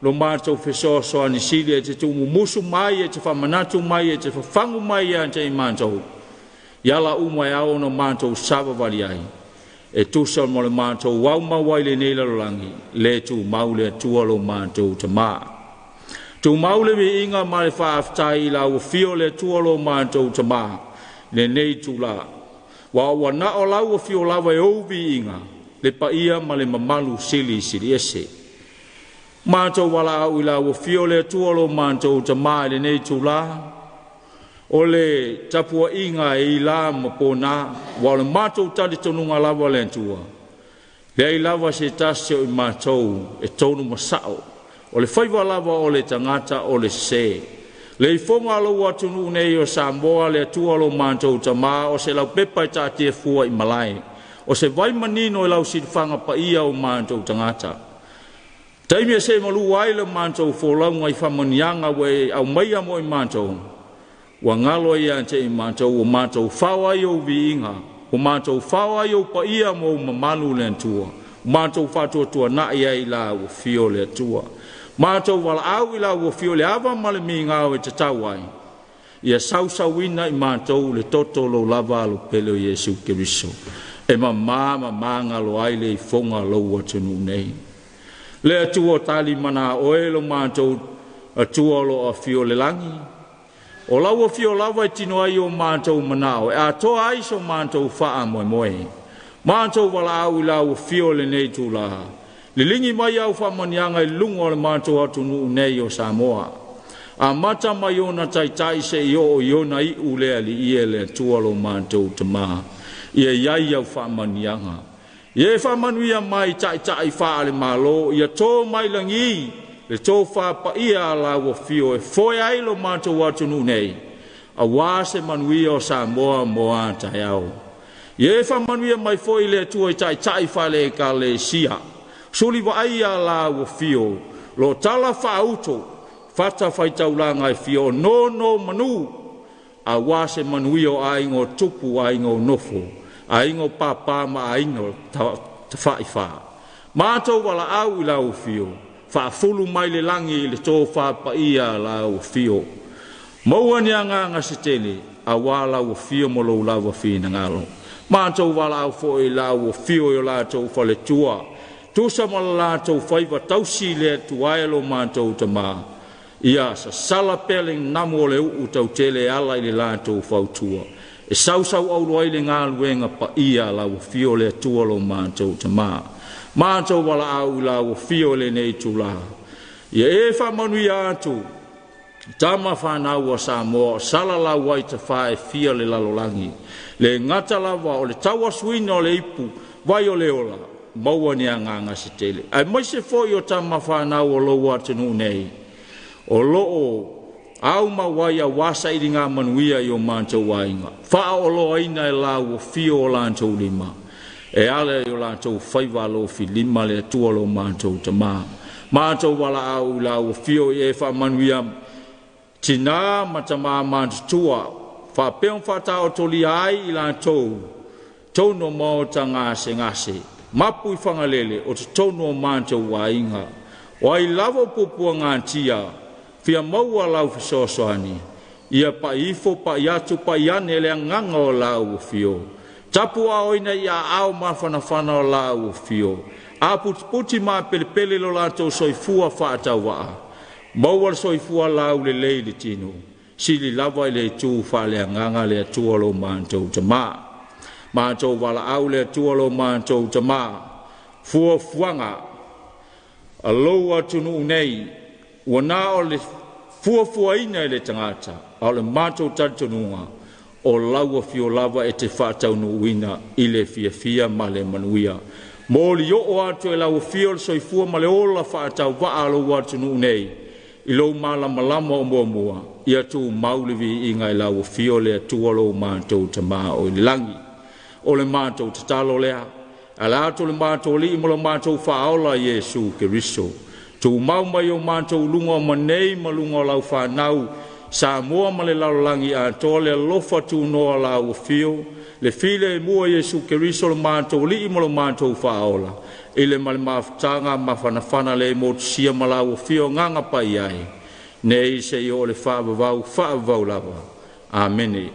lo matou fesoasoani sili e te tuumumusu mai, e te faamanatu mai, e te fafagu mai ia te i matou, i ala uma e ao ona matou savavali ai, e tusa mo le matou aumau ai lenei lalolagi, le tumau le Atua lo matou Tamā. Tumau le viiga ma le faafetai i lau afio le Atua lo matou Tamā, lenei itula. Ua ua na o lau afio lava e ou viiga, le paia ma le mamalu silisili ese. Matou valaau i lau afio le Atua lo matou Tamā i lenei itula, o le tapuaiga e ila ma pona, ua o le matou talitonuga lava le Atua, leai lava se tasi o i matou e tonu ma sao, o le faiva lava o le tagata o le sese. Le ifoga a lou atunuu nei o Samoa le Atua lo matou Tamā, o se laupepa e taatia fua i malae, o se vai manino i lau silafaga paia o matou tagata. Taimi e seʻi malū ai le matou folauga i faamanuiaga ua e aumaia mo i matou, ua galo ai ia te i matou ua matou fao ai ou viiga, ua matou fao ai ou paia ma ou mamalu le Atua, ua matou faatuatuanai ai i lau afio le Atua. Matou valaau i lau afio le ava ma le migao e tatau ai, ia sausauina i matou le toto o lou lava alo pele o Iesu Keriso, e mamā ma magalo ai le ifoga o lou atunuu nei. Le Atua tali mana oe lo matou Atua o lo afio i le lagi, o lau afio lava e tino ai o matou manao, e atoa ai so matou faamoemoe. Matou valaau i lau afio i lenei itula, liligi mai au faamanuiaga i luga o le matou atunuu nei o Samoa, amata mai ona taitai seia oo i ona iu le Alii e le Atua lo matou Tamā, ia i ai au faamanuiaga. Ia e faamanuia mai taitai faale-Malo, ia to mai lagi le tofa paia a lau afio e foe ai lo matou atunuu nei, auā se manuia o Samoa mo a taeao. Ia e faamanuia mai foi le Atua i taitai faale-Ekalesia, suli vaaia lau afio, lo tala faauto, fatafaitaulaga e fia o nonomanu, auā se manuia o aiga o tupu, aiga o nofo, aiga o pāpā ma aiga o tafaifā. Matou valaau i lau afio, faafulu mai le lagi i le tofa paia a lau afio. Maua ni agaga se tele, auā lau afio ma lou lava finagalo. Matou valaau foi i lau afio i o latou faletua, tusa ma le latou faiva tausi le Atua e lo matou Tamā, ia sasala pea le namu o le uu tautele e ala i le latou fautua, e sausauauro ai le galuega paia a lau afio le Atua lo matou Tamā. Matou valaau i lau afio i lenei itula, ia e faamanuia atu Tama whanau o Samoa o sala lau ai tafā e fia le lalolagi. Le gata lava o le tauasuina o le ipu vai o le ola, maua ni agaga se tele. Aemaise foi o tama whanau o lou atunuu nei, o loo au mau ai auā sailiga manuia i o matou aiga. Faaoloaina e lau afio o latou lima, e ala i o latou faiva alofilima le Atua lo matou Tamā. Matou valaau i lau afio i e faamanuia tinā ma tamā matutua, faapea ona faataotolia ai i latou tonu o maota gasegase, mapu i Fagalele o totonu o matou aiga. O ai lava o puapuagatia, fia maua lau fesoasoani, ia pai ifo pai atu pai ane le agaga o lau afio. Tapuaaoina i aao mafanafana o lau afio. Aputiputi ma pelepele lo latou soifua faatauvaa. Maua le soifua laulelei i le tino. Sili lava i le itu faaleagaga le Atua lo matou Tamā. Matou valaau le Atua lo matou Tamā. Fuafuaga a lou atunuu nei, ua na o le fuafuaina e le tagata, a o le matou talitonuga, o lau afio lava e te faataunuuina i le fiafia ma le manuia. Moli oo atu e lau afio le soifua ma le ola faatauvaa a lou atunuu nei, i lou malamalama o muamua, ia tumau le viiga i lau afio le Atua lo matou Tamā o i le lagi. O le matou tatalo lea, ala atu le matou Alii ma lo matou Faaola Iesu Keriso. Tumau mai o matou luga o manei ma luga o lau whanau, Samoa ma le lalolagi atoa le alofa tunoa lau afio, le file e mua Iesu Keriso lo matou Alii ma lo matou Faaola, i le ma le mafutaga mafanafana le motusia ma lau afio agaga paia ai, nei seia oo i le faavavau faavavau lava. Amene.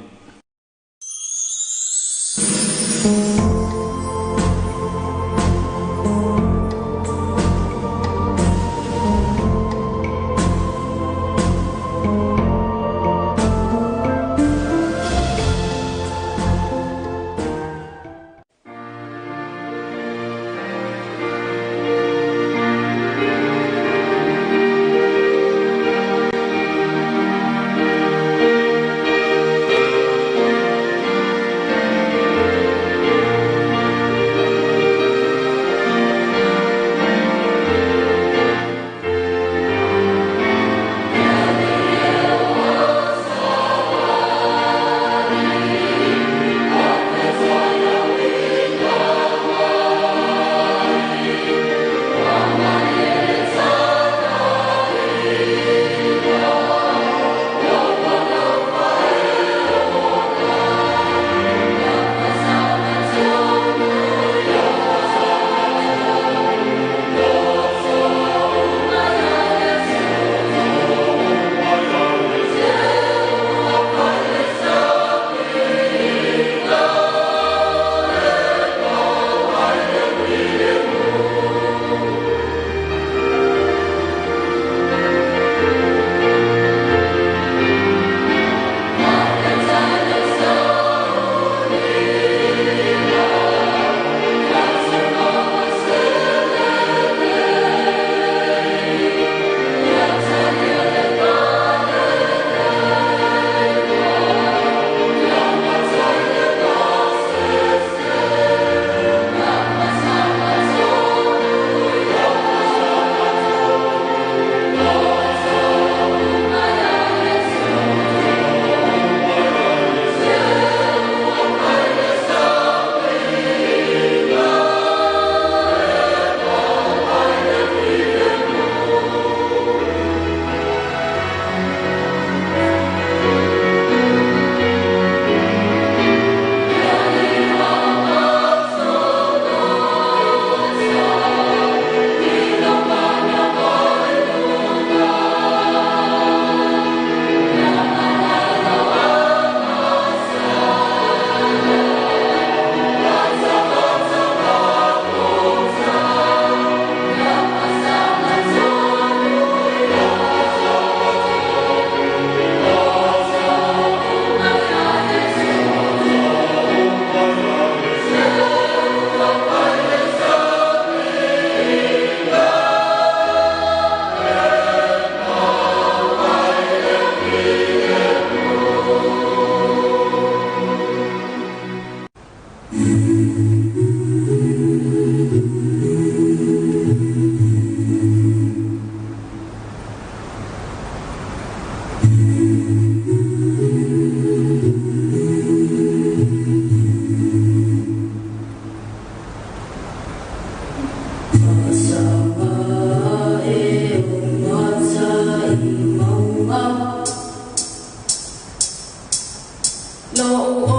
Thank you.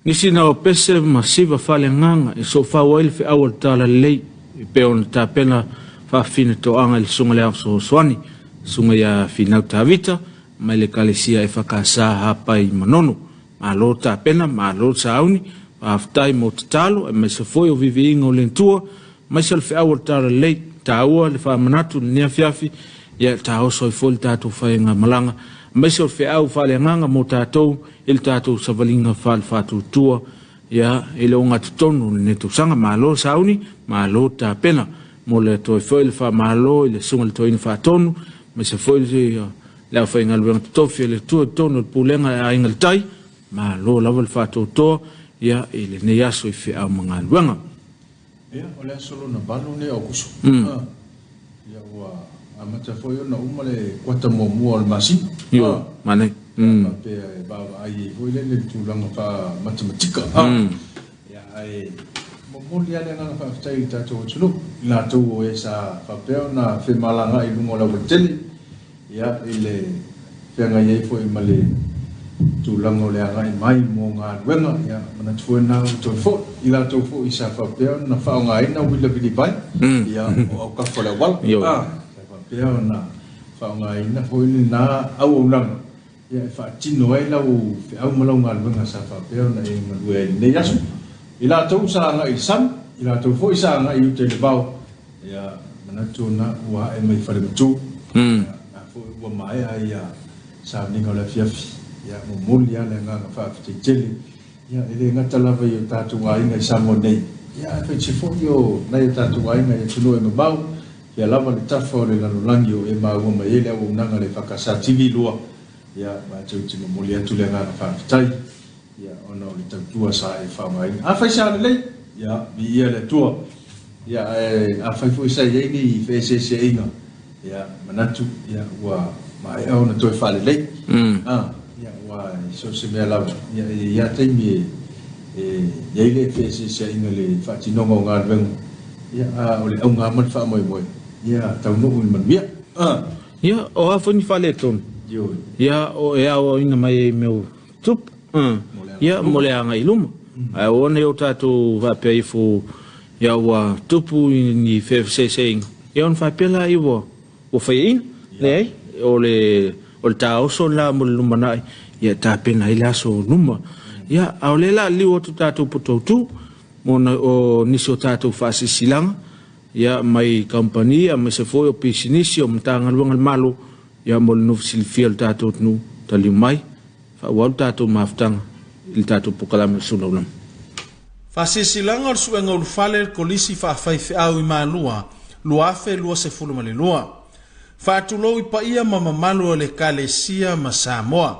Nisi na o pese ma siva faaleagaga e soofau ai le feau a le Talalelei e pei ona tapena faafinetoaga i le Susuga i le Ao Fesoasoani, Susuga ia Finau Tavita mai le Ekalesia EFKS Hapai i Manono. Malo tapena, malo sauni, faafetai mo tatalo aemaise foi o viviiga o le Atua, aemaise o le feau o le Talalelei. Taua le faamanatu i lenei afiafi, ia taoso ai foi le tatou faigamalaga, aemaise o le feau faaleagaga mo tatou i le tatou savaliga faale-faatuatua, ia i le ogatotonu o lenei tausaga. Malo sauni, malo tapena. Mo le toe foi le faamalo i le Susuga i le Toeaina Faatonu, aemaise foi le aufaigaluega totofi a le Atua i totonu o le Pulega a Aiga i le Tai, malo lava le faatoatoa ia i lenei aso i feau ma galuega. Ia, o le aso lona valu lenei o Aokuso. Ia, ua amata foi ona uma le kuata muamua o le masina. Io, manaia. Ia, faapea e vaavaai ai foi lele i le tulaga faa-matematika. Ia, ae momoli lava le agaga faafetai i le tatou atunuu, i latou o e sa faapea ona femalagaai i luga o le aualatele, ia, i le feagai ai foi ma le tulaga o le agai mai mo galuega, ia, manatu foi lena ua toe foi i latou foi sa faapea ona faaaogaina uila vilivai, ia, o autafa o le auala, sa faapea ona faaaogaina foi lena auaunaga, ia, e faatino ai lau feau ma lau galuega sa faapea ona e galue ai i lenei aso. I latou sa agai i le sami, i latou foi sa agai i uta i le vao, Ia, manatu ona ua ae mai Falematu. Ia, na foi ua maea ia sauniga o le afiafi. Ia, momoli lava le agaga faafetai tele. Ia, e le gata lava i o tatou aiga i Samoa nei, ia, ae faitasi foi o nai o tatou aiga i atunuu e mamao, ia lava le tafa o le lalolagi o e maua mai ai le auaunaga a le EFKS TV 2. Ia, matou te momoli atu le agaga faafetai, ia, ona o le tautua sa e faaaogaina. Afai sa lelei, ia, viia le Atua. Ia, ae afai foi sa i ai ni feeseeseaiga, ia, manatu, ia, ua maea ona toe faalelei. A, ia, aua i so o se mea lava, ia, e i ai lava taimi e, e i ai le feeseeseaiga i le faatinoga o galuega, ia, a o le auga lava ma le faamoemoe, ia taunuu i le manuia. A. Ia, o a foi ni faaletonu? Ioe. Ia, o e aoaoina mai ai i mea o tupu, ia, mo le agai i luma. Ae aua ne i o tatou faapea ifo ia ua tupu ni feeseeseaiga, ia ona faapea laia ua ua faiaina. Leai, o le o le taoso lena mo le lumanai, ia e tapena ai le aso o luma. Ia, a o lea o le a liliu atu tatou potoutu mo o nisi o tatou faasilasilaga, ia, mai kamupani aemaise foi o pisinisi o Matagaluega a le Malo, ia mo le nofo silafia o le tatou atunuu, taliu mai. Faaauau le tatou mafutaga i le tatou polokalame o le Sulaulama. Faasilasilaga o le Suega Ulufale le Kolisi Faafaifeau i Malua 2022. Faatulou i paia ma mamalu o le Ekalesia ma Samoa.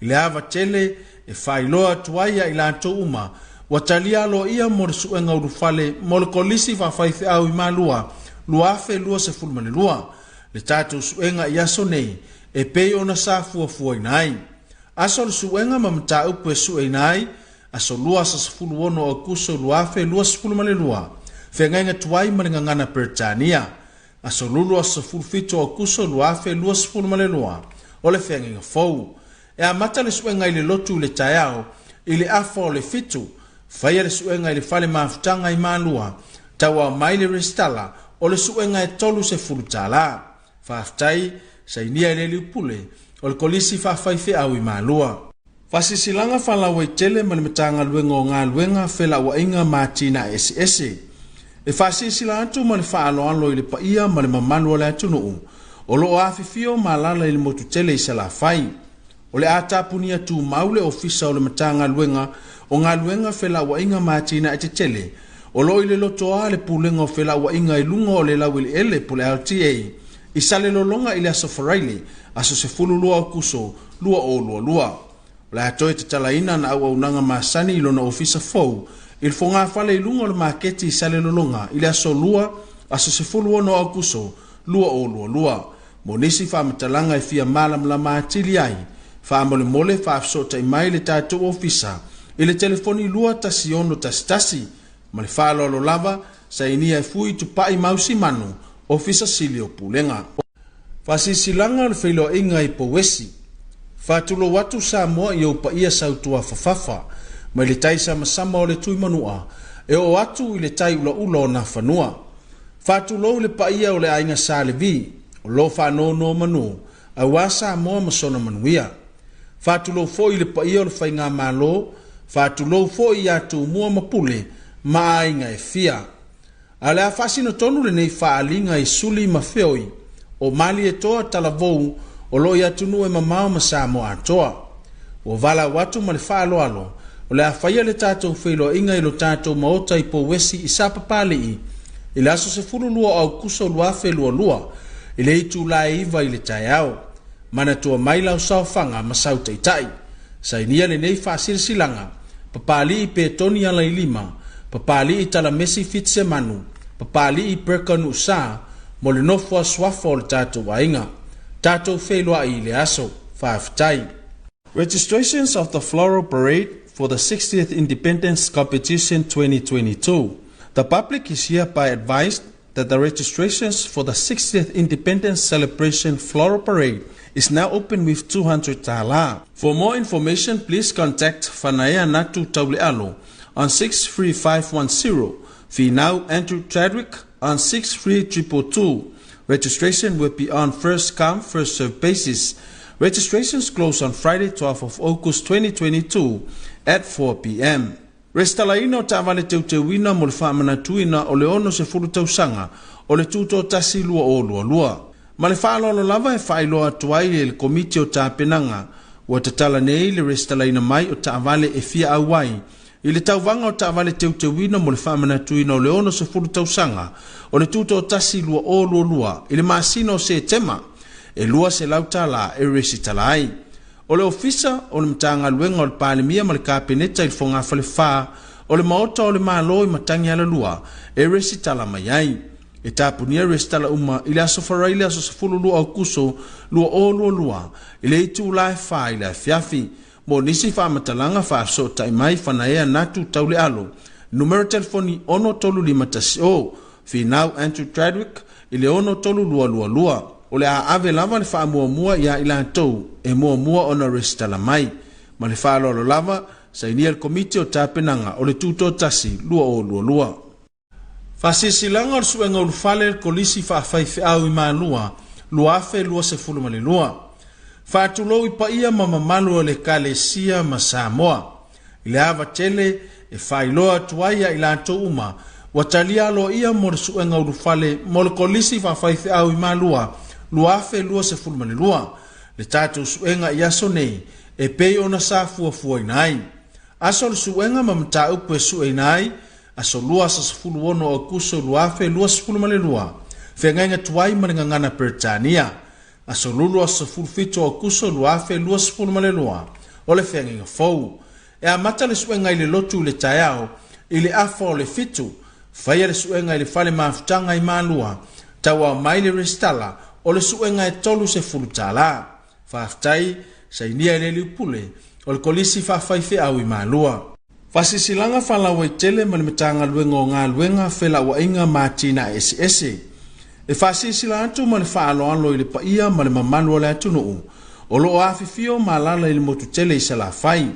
I le ava tele e faailoa atu ai ia i latou uma ua talia aloaia mo le Suega Ulufale mo le Kolisi Faafaifeau i Malua 2022, le tatou suega i aso nei e pei ona sa fuafuaina ai. Aso o le suega ma mataupu e sueina ai, Aso Lua aso 16 Aokuso 2022, Feagaiga tuai ma le Gagana Peretania. Aso Lulu aso 17 Aokuso 2022, o le Feagaiga Fou. E amata le suega i le lotu i le taeao i le afa o le fitu, faia le suega i le fale mafutaga i Malua, tauao mai le resitala o le suega e $30. Faafetai, sainia e le Liupule o le Kolisi Faafaifeau i Malua. Faasilasilaga Faalauaitele ma le Matagaluega o Galuega, Felauaiga ma Atinae Eseese. E faasilasila atu ma le faaaloalo i le paia ma le mamalu o le atunuu o lo o afifio ma alaala i le motu tele i Salafai. O le a tapunia tumau le Ofisa o le Matagaluega o Galuega, Felauaiga ma Atinae Tetele o lo o i le lotoa le Pulega o Felauaiga i luga o le Laueleele po o le LTA i Salelologa i le Aso Faraile, aso 12 Aokuso 2022. O le a toe tatalaina ana auaunaga masani i lona ofisa fou i le fogafale i luga o le maketi i Salelologa i le Aso Lua, aso 16 Aokuso 2022. Mo nisi faamatalaga e fia malamalama atili ai, faamolemole faafesootai mai le tatou ofisa i le telefoni 21611 ma le faaaloalo lava, sainia e Fui Tupai Mausi Manu, Ofisa Sili o Pulega. Faasilasilaga o le Feiloaiga i Pouesi. Faatulou atu Samoa i ou paia sautua fafafa mai le tai samasama o le Tuimanua e oo atu i le tai ulaula o Nafanua. Faatulou i le paia o le aiga Sa Levi o lo o faanonomanu aua Samoa ma sona manuia. Faatulou foi i le paia o le Faigamalo, faatulou foi ia Tumua ma Pule ma aiga e fia. A o le a faasino tonu lenei faaaliga i suli ma feoi o Malietoa Talavou o lo o i atunuu e mamao ma Samoa atoa. Ua valaau atu ma le faaaloalo o le a faia le tatou feiloaiga i lo tatou Maota i Pouesi i Sapapalii i le aso 12 o Aukuso 2022 i le itula e 9 i le taeao. Manatua mai lau saofaga ma sau taitai. Sainia lenei faasilasilaga, Papalii Petoni Alailima, Papalii Talamesi Fitisemanu, Papalii Berka Nuusa, mo le nofo a suafa o le tatou aiga. Tatou feiloai i le aso. Faafetai. Registrations of the Floral Parade for the 60th Independence Competition 2022. The public is hereby advised that the registrations for the 60th Independence Celebration Floral Parade is now open with 200 tala. For more information, please contact Fanaea Natu Taulealo on 63510, Finau Andrew Chadwick on 63222. Registration will be on first come, first served basis. Registrations close on Friday, 12 of August 2022 at 4 p.m. Resitalaina o taavale teuteuina mo le faamanatuina o le 60 tausaga o le Tutoatasi 2022. Ma le faaaloalo lava e faailoa atu ai e le Komiti o Tapenaga ua tatala nei le resitalaina mai o taavale e fia auai i le tauvaga o taavale teuteuina mo le faamanatuina o le 60 tausaga o le Tutoatasi 2022 i le masina o Setema e $200 e resitala ai. O le Ofisa o le Matagaluega o le Palemia ma le Kapeneta i le Fogafale 4 o le Maota o le Malo i Matagialalua e resitala mai ai. E tapunia resitala uma i le aso Faraile aso 12 Aukuso 2022 i le itula e 4 i le afiafi. Mo nisi faamatalaga faafesootai mai Fanaea Natu Taulealo, numera telefoni 63510, Finau Andrew Chadwick i le 63222. O le a ave lava le faamuamua iā i latou e muamua ona resitala mai. Ma le faaaloalo lava, sainia le Komiti o Tapenaga o le Tutoatasi 2022. Faasilasilaga o le Suega Ulufale le Kolisi Faafaifeau i Malua 2022. Faatulou i paia ma mamalu o le Ekalesia ma Samoa. I le ava tele e faailoa atu ai ia i latou uma ua talia aloaia mo le suega ulufale mo le Kolisi Faafaifeau i Malua 2022, le tatou suega i aso nei e pei ona sa fuafuaina ai. Aso o le suega ma mataupu e sueina ai, Aso Lua aso 16 o Aukuso 2022, Feagaiga tuai ma le Gagana Peretania. Aso Lulu aso 17 o Aukuso 2022, o le feagaiga fou. E amata le suega i le lotu i le taeao i le afa o le 7, faia le suega i le fale mafutaga i Malua, tauao mai le resitala o le suega e $30. Faafetai, sainia e le Liupule o le Kolisi Faafaifeau i Malua. Faasilasilaga faalauaitele ma le Matagaluega o Galuega, Felauaiga ma Atinae Eseese. E faasilasila atu ma le faaaloalo i le paia ma le mamalu o le atunuu o lo o afifio ma alaala i le motu tele i Salafai.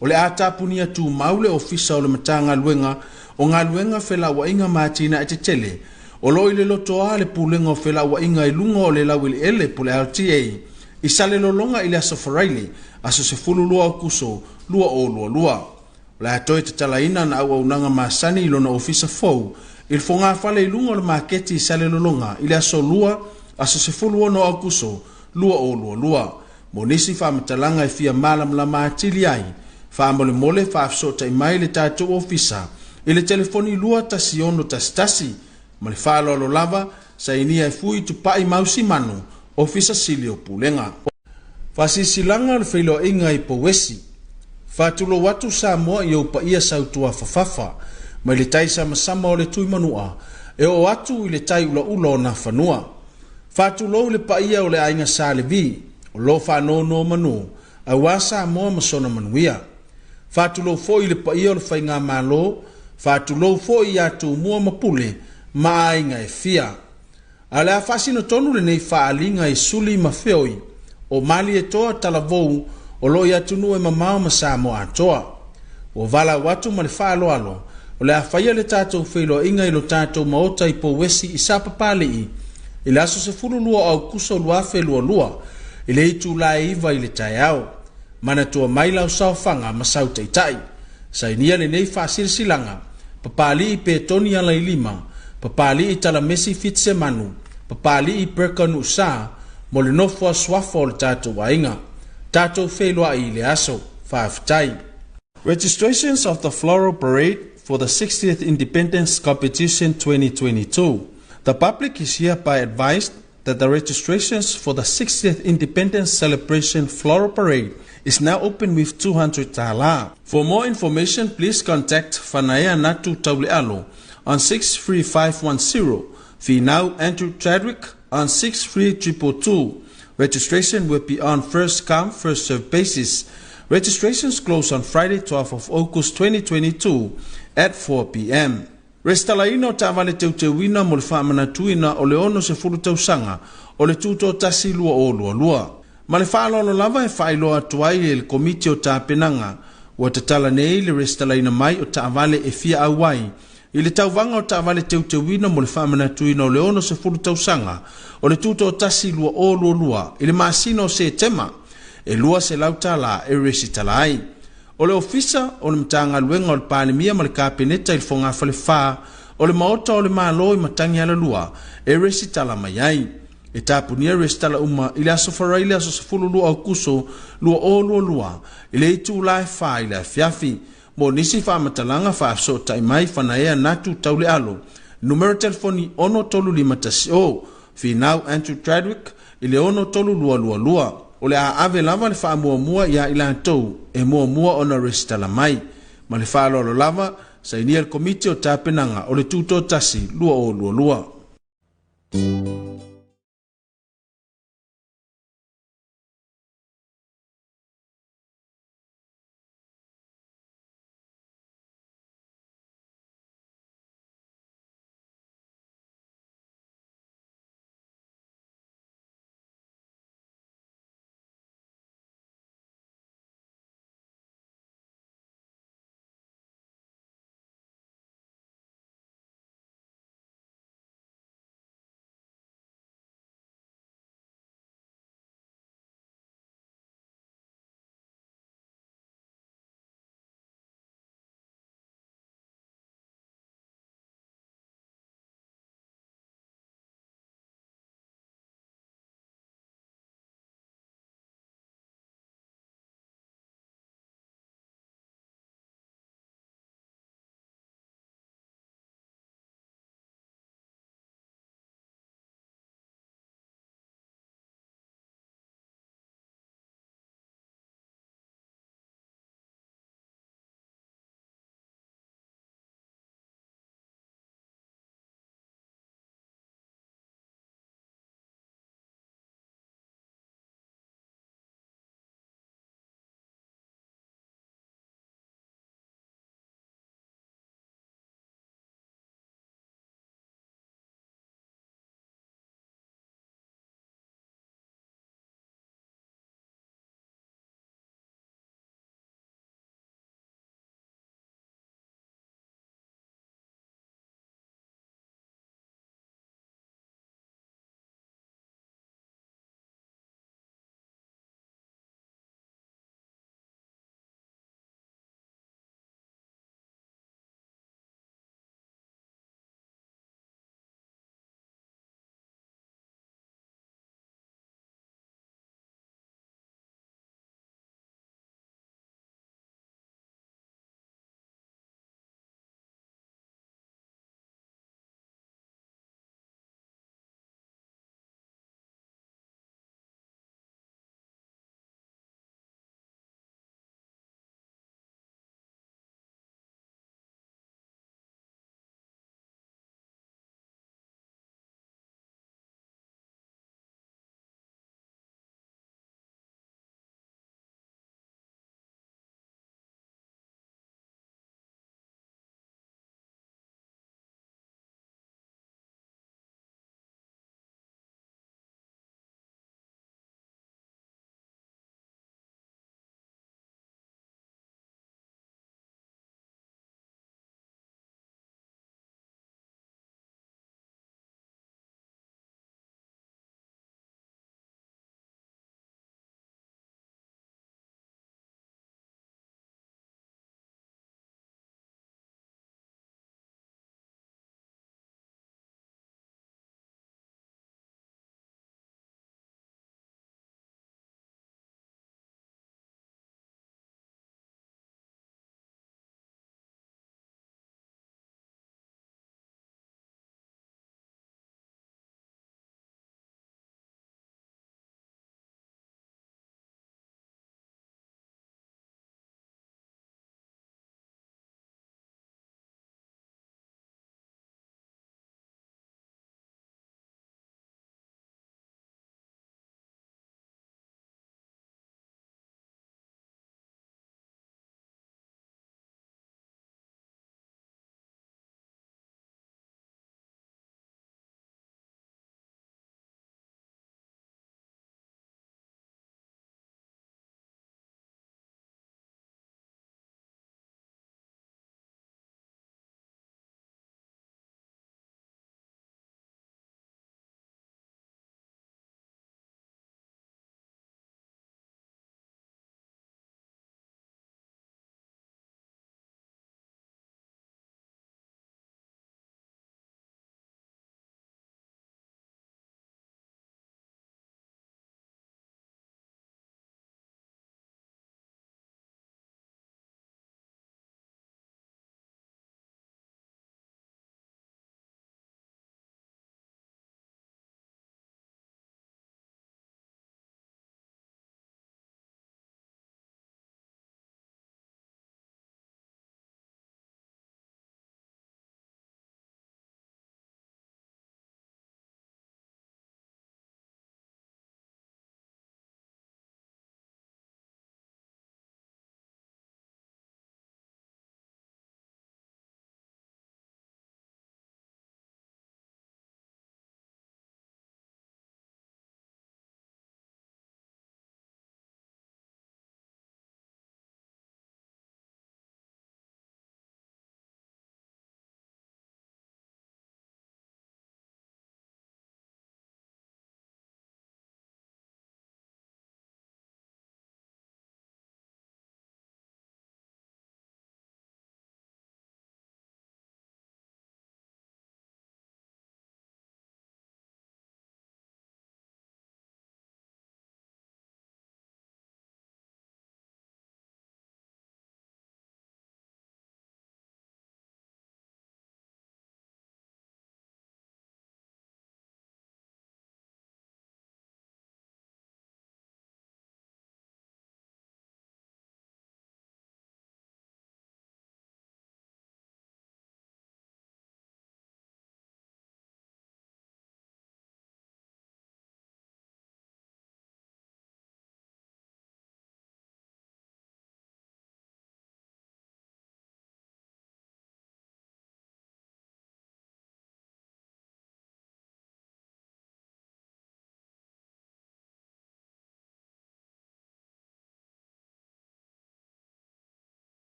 O le a tapunia tumau le Ofisa o le Matagaluega o Galuega, Felauaiga ma Atinae Tetele o lo o i le lotoa le Pulega o Felauaiga i luga o le Laueleele po o le LTA i Salelologa i le aso Faraile, aso 12 Aukuso 2022. O le a toe tatalaina ana auaunaga masani i lona ofisa fou i le fogafale i luga o le maketi i Salelologa i le aso Lua, aso 16 Aukuso 2022. Mo nisi faamatalaga e fia malamalama atili ai, faamolemole faafesootai mai le tatou ofisa i le telefoni 21611 ma le faaaloalo lava, sainia e Fui Tupai Mausimanu, Ofisa Sili o Pulega. Faasilasilaga o le Feiloaiga i Pouesi. Faatulou atu Samoa i ou paia sautuafafafa, mai le tai samasama o le Tuimanua e oo atu i le tai ulaula o Nafanua. Faatulou i le paia o le aiga Sa Levi, o lo faanonomanu aua Samoa ma sona manuia. Faatulou foi i le paia o le Faigamalo, faatulou foi ia Tumua ma Pule ma aiga e fia. A o le a faasino tonu lenei faaaliga i suli ma feoi o Malietoa Talavou o lo o i atunuu e mamao ma Samoa atoa. Ua valaau atu ma le faaaloalo, o le a faia le tatou feiloaiga i lo tatou Maota i Pouesi i Sapapalii i le aso 12 o Aukuso 2022 i le itula e 9 i le taeao. Manatua mai lau saofaga ma sau taitai. Sainia lenei faasilasilaga, Papalii Petoni Alailima, Papalii Talamesi Fitisemanu, Papalii Berka Nuusa, mo le nofo a suafa o le tatou aiga. Tatou feiloai i le aso. Faafetai. Registrations of the Floral Parade for the 60th Independence Competition 2022. The public is hereby advised that the registrations for the 60th Independence Celebration Floral Parade is now open with 200 tala. For more information, please contact Fanaia Natu Taulealo on 63510, Finau Andrew Chadwick on 63222. Registration will be on first come, first served basis. Registrations close on Friday, 12 of August 2022 at 4 p.m. Resitalaina o taavale teuteuina mo le faamanatuina o le 60 tausaga o le Tutoatasi 2022. Ma le faaaloalo lava e faailoa atu ai e le Komiti o Tapenaga ua tatala nei le resitalaina mai o taavale e fia auai i le tauvaga o taavale teuteuina mo le faamanatuina o le 60 tausaga o le Tutoatasi 2022 i le masina o Setema e $200 e resitala ai. O le Ofisa o le Matagaluega o le Palemia ma le Kapeneta i le Fogafale 4 o le Maota o le Malo i Matagialalua e resitala mai ai. E tapunia resitala uma i le aso Faraile le aso 12 Aukuso 2022 i le itula e 4 i le afiafi. Mo nisi faamatalaga faafesootai mai Fanaea Natu Taulealo, numera telefoni 63510, Finau Andrew Chadwick i le 63222. O le a ave lava le faamuamua ia i latou e muamua ona resitala mai. Ma le faaaloalo lava, sainia le Komiti o Tapenaga o le Tutoatasi 2022.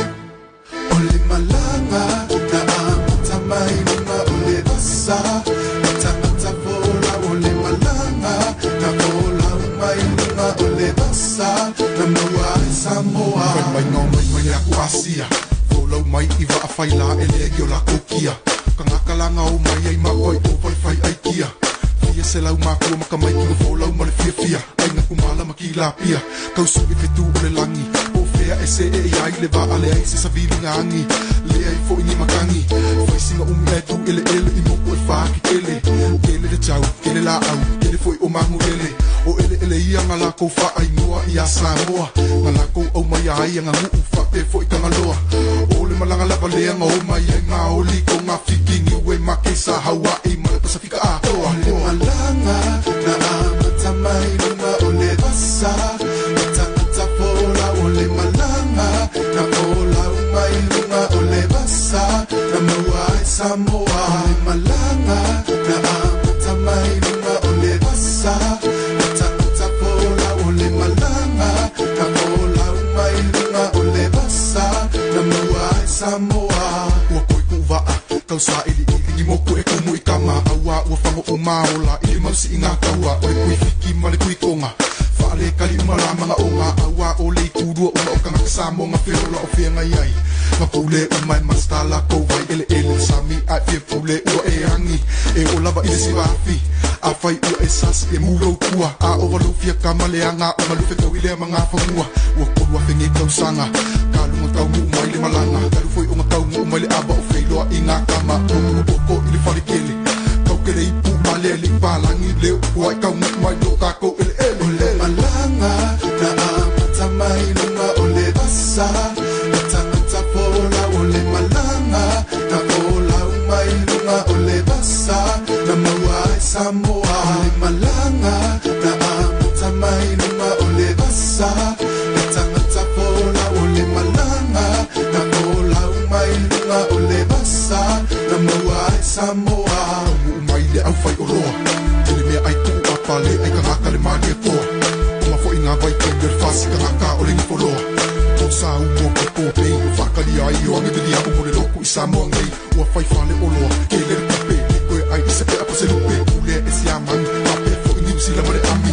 O le malaga na amata mai luga o le vasa E tagata fola o le malaga na folau mai luga o le vasa Na maua ai Samoa Fai mai ngao mai mai le aku Asia Folau mai i vaa fai la e le ki o la kokia Kangaka la ngao mai ai ma koi o fai fai ai kia Fia se lau makua maka mai ki o folau ma le fia fia Ai ngaku mala ma ki la pia Kausu i fetu o le langi Po fea e se e ia i le vaa le ai se savili ngaangi Le ai fo ni makangi Fai singa umi e tu ele ele i moku e whaki kele Kele le chau, kele la au, kele foi o mangu lele O ele ele ia ngā lākou wha ngoa ia Samoa Ngā lākou au mai ai ngā nguu wha pe foi kangaloa O le malanga lava lea ngā o mai ai ngā oli ko ngā fiki niue ma ke sa Hawaii ma le Pasifika atoa O le malaga na amata mai luga o le vasa E tagata fola o le malaga na folau mai luga o le vasa Na maua ai Samoa O le malaga na amata mai luga o le vasa E tagata fola o le malaga na folau mai luga o le vasa Na maua ai Samoa Ua koi ku vaa kau sa ili ili i moku e kumu i kama Aua ua whango o maola i le mausi i ngā kaua O le kui fiki ma le kui konga Whaale kali umalamanga o ngā aua o le ikurua uma o kangaka Samoa ngā wheola o whea ngai ai Ngā pule uma e mastala ko vai ele ele sami ai fia pule ua e angi E o lava i le sivafi A whai ua e sasi e mulo kua A o walu fia kama le anga o malufe kau i lea manga whamua Ua kolu a whenge kausanga Ka lunga tau mu mai le malanga Karu foi o ngā tau mu mai le aba o wheiloa i ngā kama O mu poko i le whare kele Kau kele i pu ma le le palangi leo Ua i kau mu mai lo kako ele ele O le malaga na amata mai luga o le vasa E tagata fola o le malaga na folau mai luga o le vasa Na maua ai Samoa O le malaga na amata mai luga o le vasa E tagata fola o le malaga na folau mai luga o le vasa Na maua ai Samoa Mu mai le au whai o roa Kele mea ai tuu a pale ai kangaka le malia toa Uma foi ngā vai kei le fasi kangaka o le ngifoloa O sa umo ki pō pei O whakali ai o ange vili au mo le loku i Samoa nei Ua whai whale o loa Kele le kupe Le koe ai i se pea pa se lupe Ule e si a mangi Pape fo i New Zealand ma le ami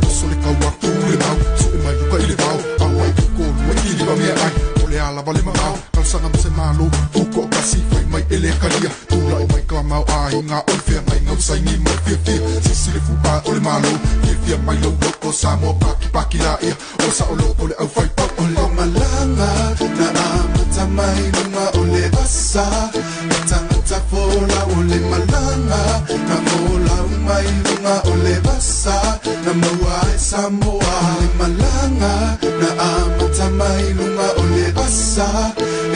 Oso le kau a tū le mau So e mai luka i le vao Au ai ki kōlua i kili mea ai O le ala vale mangao Kalsanga ma se malo Tuko o kasi whai mai ele kalia Tūla i mai ka mau ai ngā o le whea ngai ngau saini mai fia fia Sisi le fua o le malo Fia fia mai lau loko Samoa paki paki la ia O sa o loko le au whai pau O le malaga na amata mai luga o le vasa E tagata fola o le malaga na folau mai luga o le vasa Na maua ai Samoa O le malaga na amata mai luga o le vasa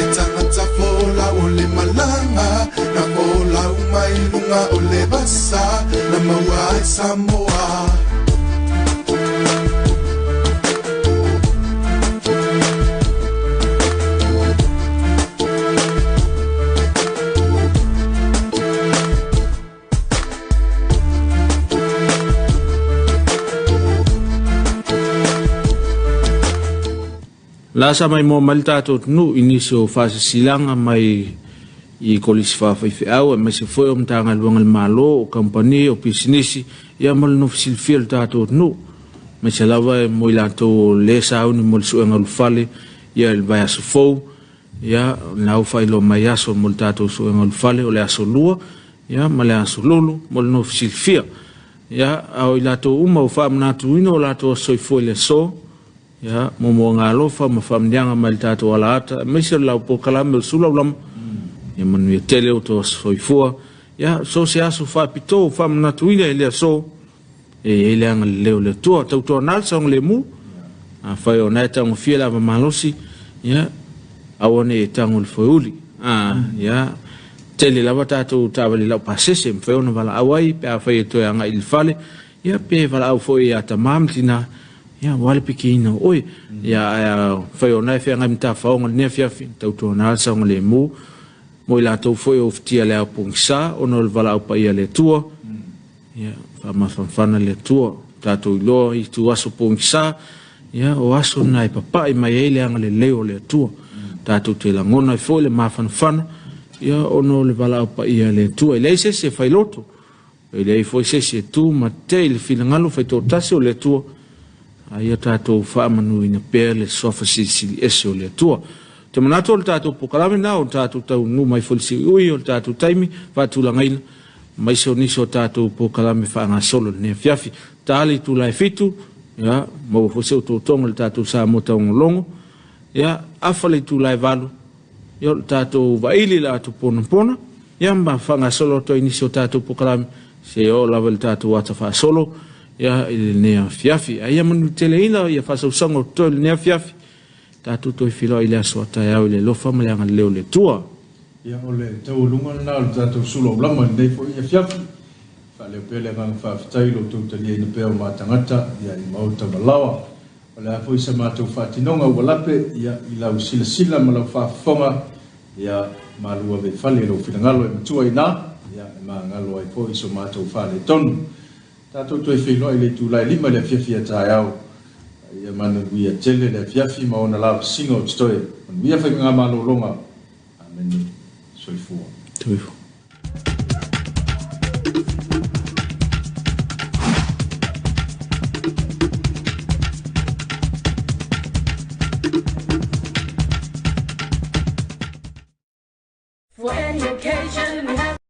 E tagata fola o le malaga na folau mai luga o le vasa Na maua ai Samoa La sa mai mo mai tātou tunu i nisi o whasisilaga mai i kolisi whawhaiwheau e mai se foi o mtaga luanga le malo o kampani o pisinisi ia ma le nofosilifia le tātou tunu mai se lava e mo i latou le sauni mo le suega ulufale ia le vaiaso fou ia na au faailoa mai aso mo le tātou suega ulufale o le aso lua ia ma le aso lolo mo le nofosilifia ia ao i latou uma o faamanatuina o latou soifua i le aso ia mo ngā alofa ma faamniaga mai le tātou alaata aemaise o le laupokalame o le sulaulama ia manuia tele o toa soifua ia so se aso faapitoa o faamanatuina i le aso e iai le agalelei o le Atua tautoanā le saogalemu afai o na e taugofie le ava malosi ia aua nei e tago le foeuli ia tele lava tatou taavale laupasese e mafai ona valaau ai pe afai e toe agai i le fale ia pe valaau foi ia tamā ma tinā ia ua le pikiina o oe ia ae fai o na e feagai ma tafaoga i lenei afiafi tautoanā le saogalemu Mo i latou foi o ufitia le ao pogisa ona o le valaau paia a le Atua. Ia, faamafanafana le Atua. Tatou iloa i itu aso pogisa, ia, o aso na e papai mai ai le agalelei o le Atua. Tatou te lagona ai foi le mafanafana, ia, ona o le valaau paia a le Atua. E leai se isi e failoto, e leai foi se isi e tu ma tetee i le finagalo faitoatasi o le Atua, a ia tatou faamanuina pea le suafa silisili ese o le Atua. Ou te manatu o le tatou polokalame lena o le tatou taunuu mai foi i le siuiui o le tatou taimi faatulagaina, aemaise o nisi o tatou polokalame faagasolo i lenei afiafi. Ta le itula e 7, ia, maua foi se otootoga i le tatou Samoa taugologo, ia, afa le itula e 8, ia o le tatou vaili i le ato ponapona, ia ma faagasolo atu ai nisi o tatou polokalame, se oo lava i le tatou ata faasolo, ia, i lenei afiafi. Ae ia manuteleina ia faasausaga o totoe i lenei afiafi, tatou toe feiloai i le aso a taeao i le alofa ma le agalelei o le Atua. Ia, o le taualuga lena o le tatou sula aulama i lenei foi afiafi. Faaleo pea le agaga faafetai i lo outou taliaina pea o ma tagata, ia, i maota ma laoa. O le a foi sa matou faatinoga ua lape, ia, i lau silasila ma lau faafofoga, ia, malu ave i fale i lou finagalo e matua i ina, ia, e magalo ai foi so matou faaletonu. Tatou toe feiloai i le itula e 5 i le afiafi a taeao. Ia manuia tele le afiafi ma ona lavasiga o totoe. Manuia faigamalologa. Amene. Soifua. Soifua. For any occasion, we have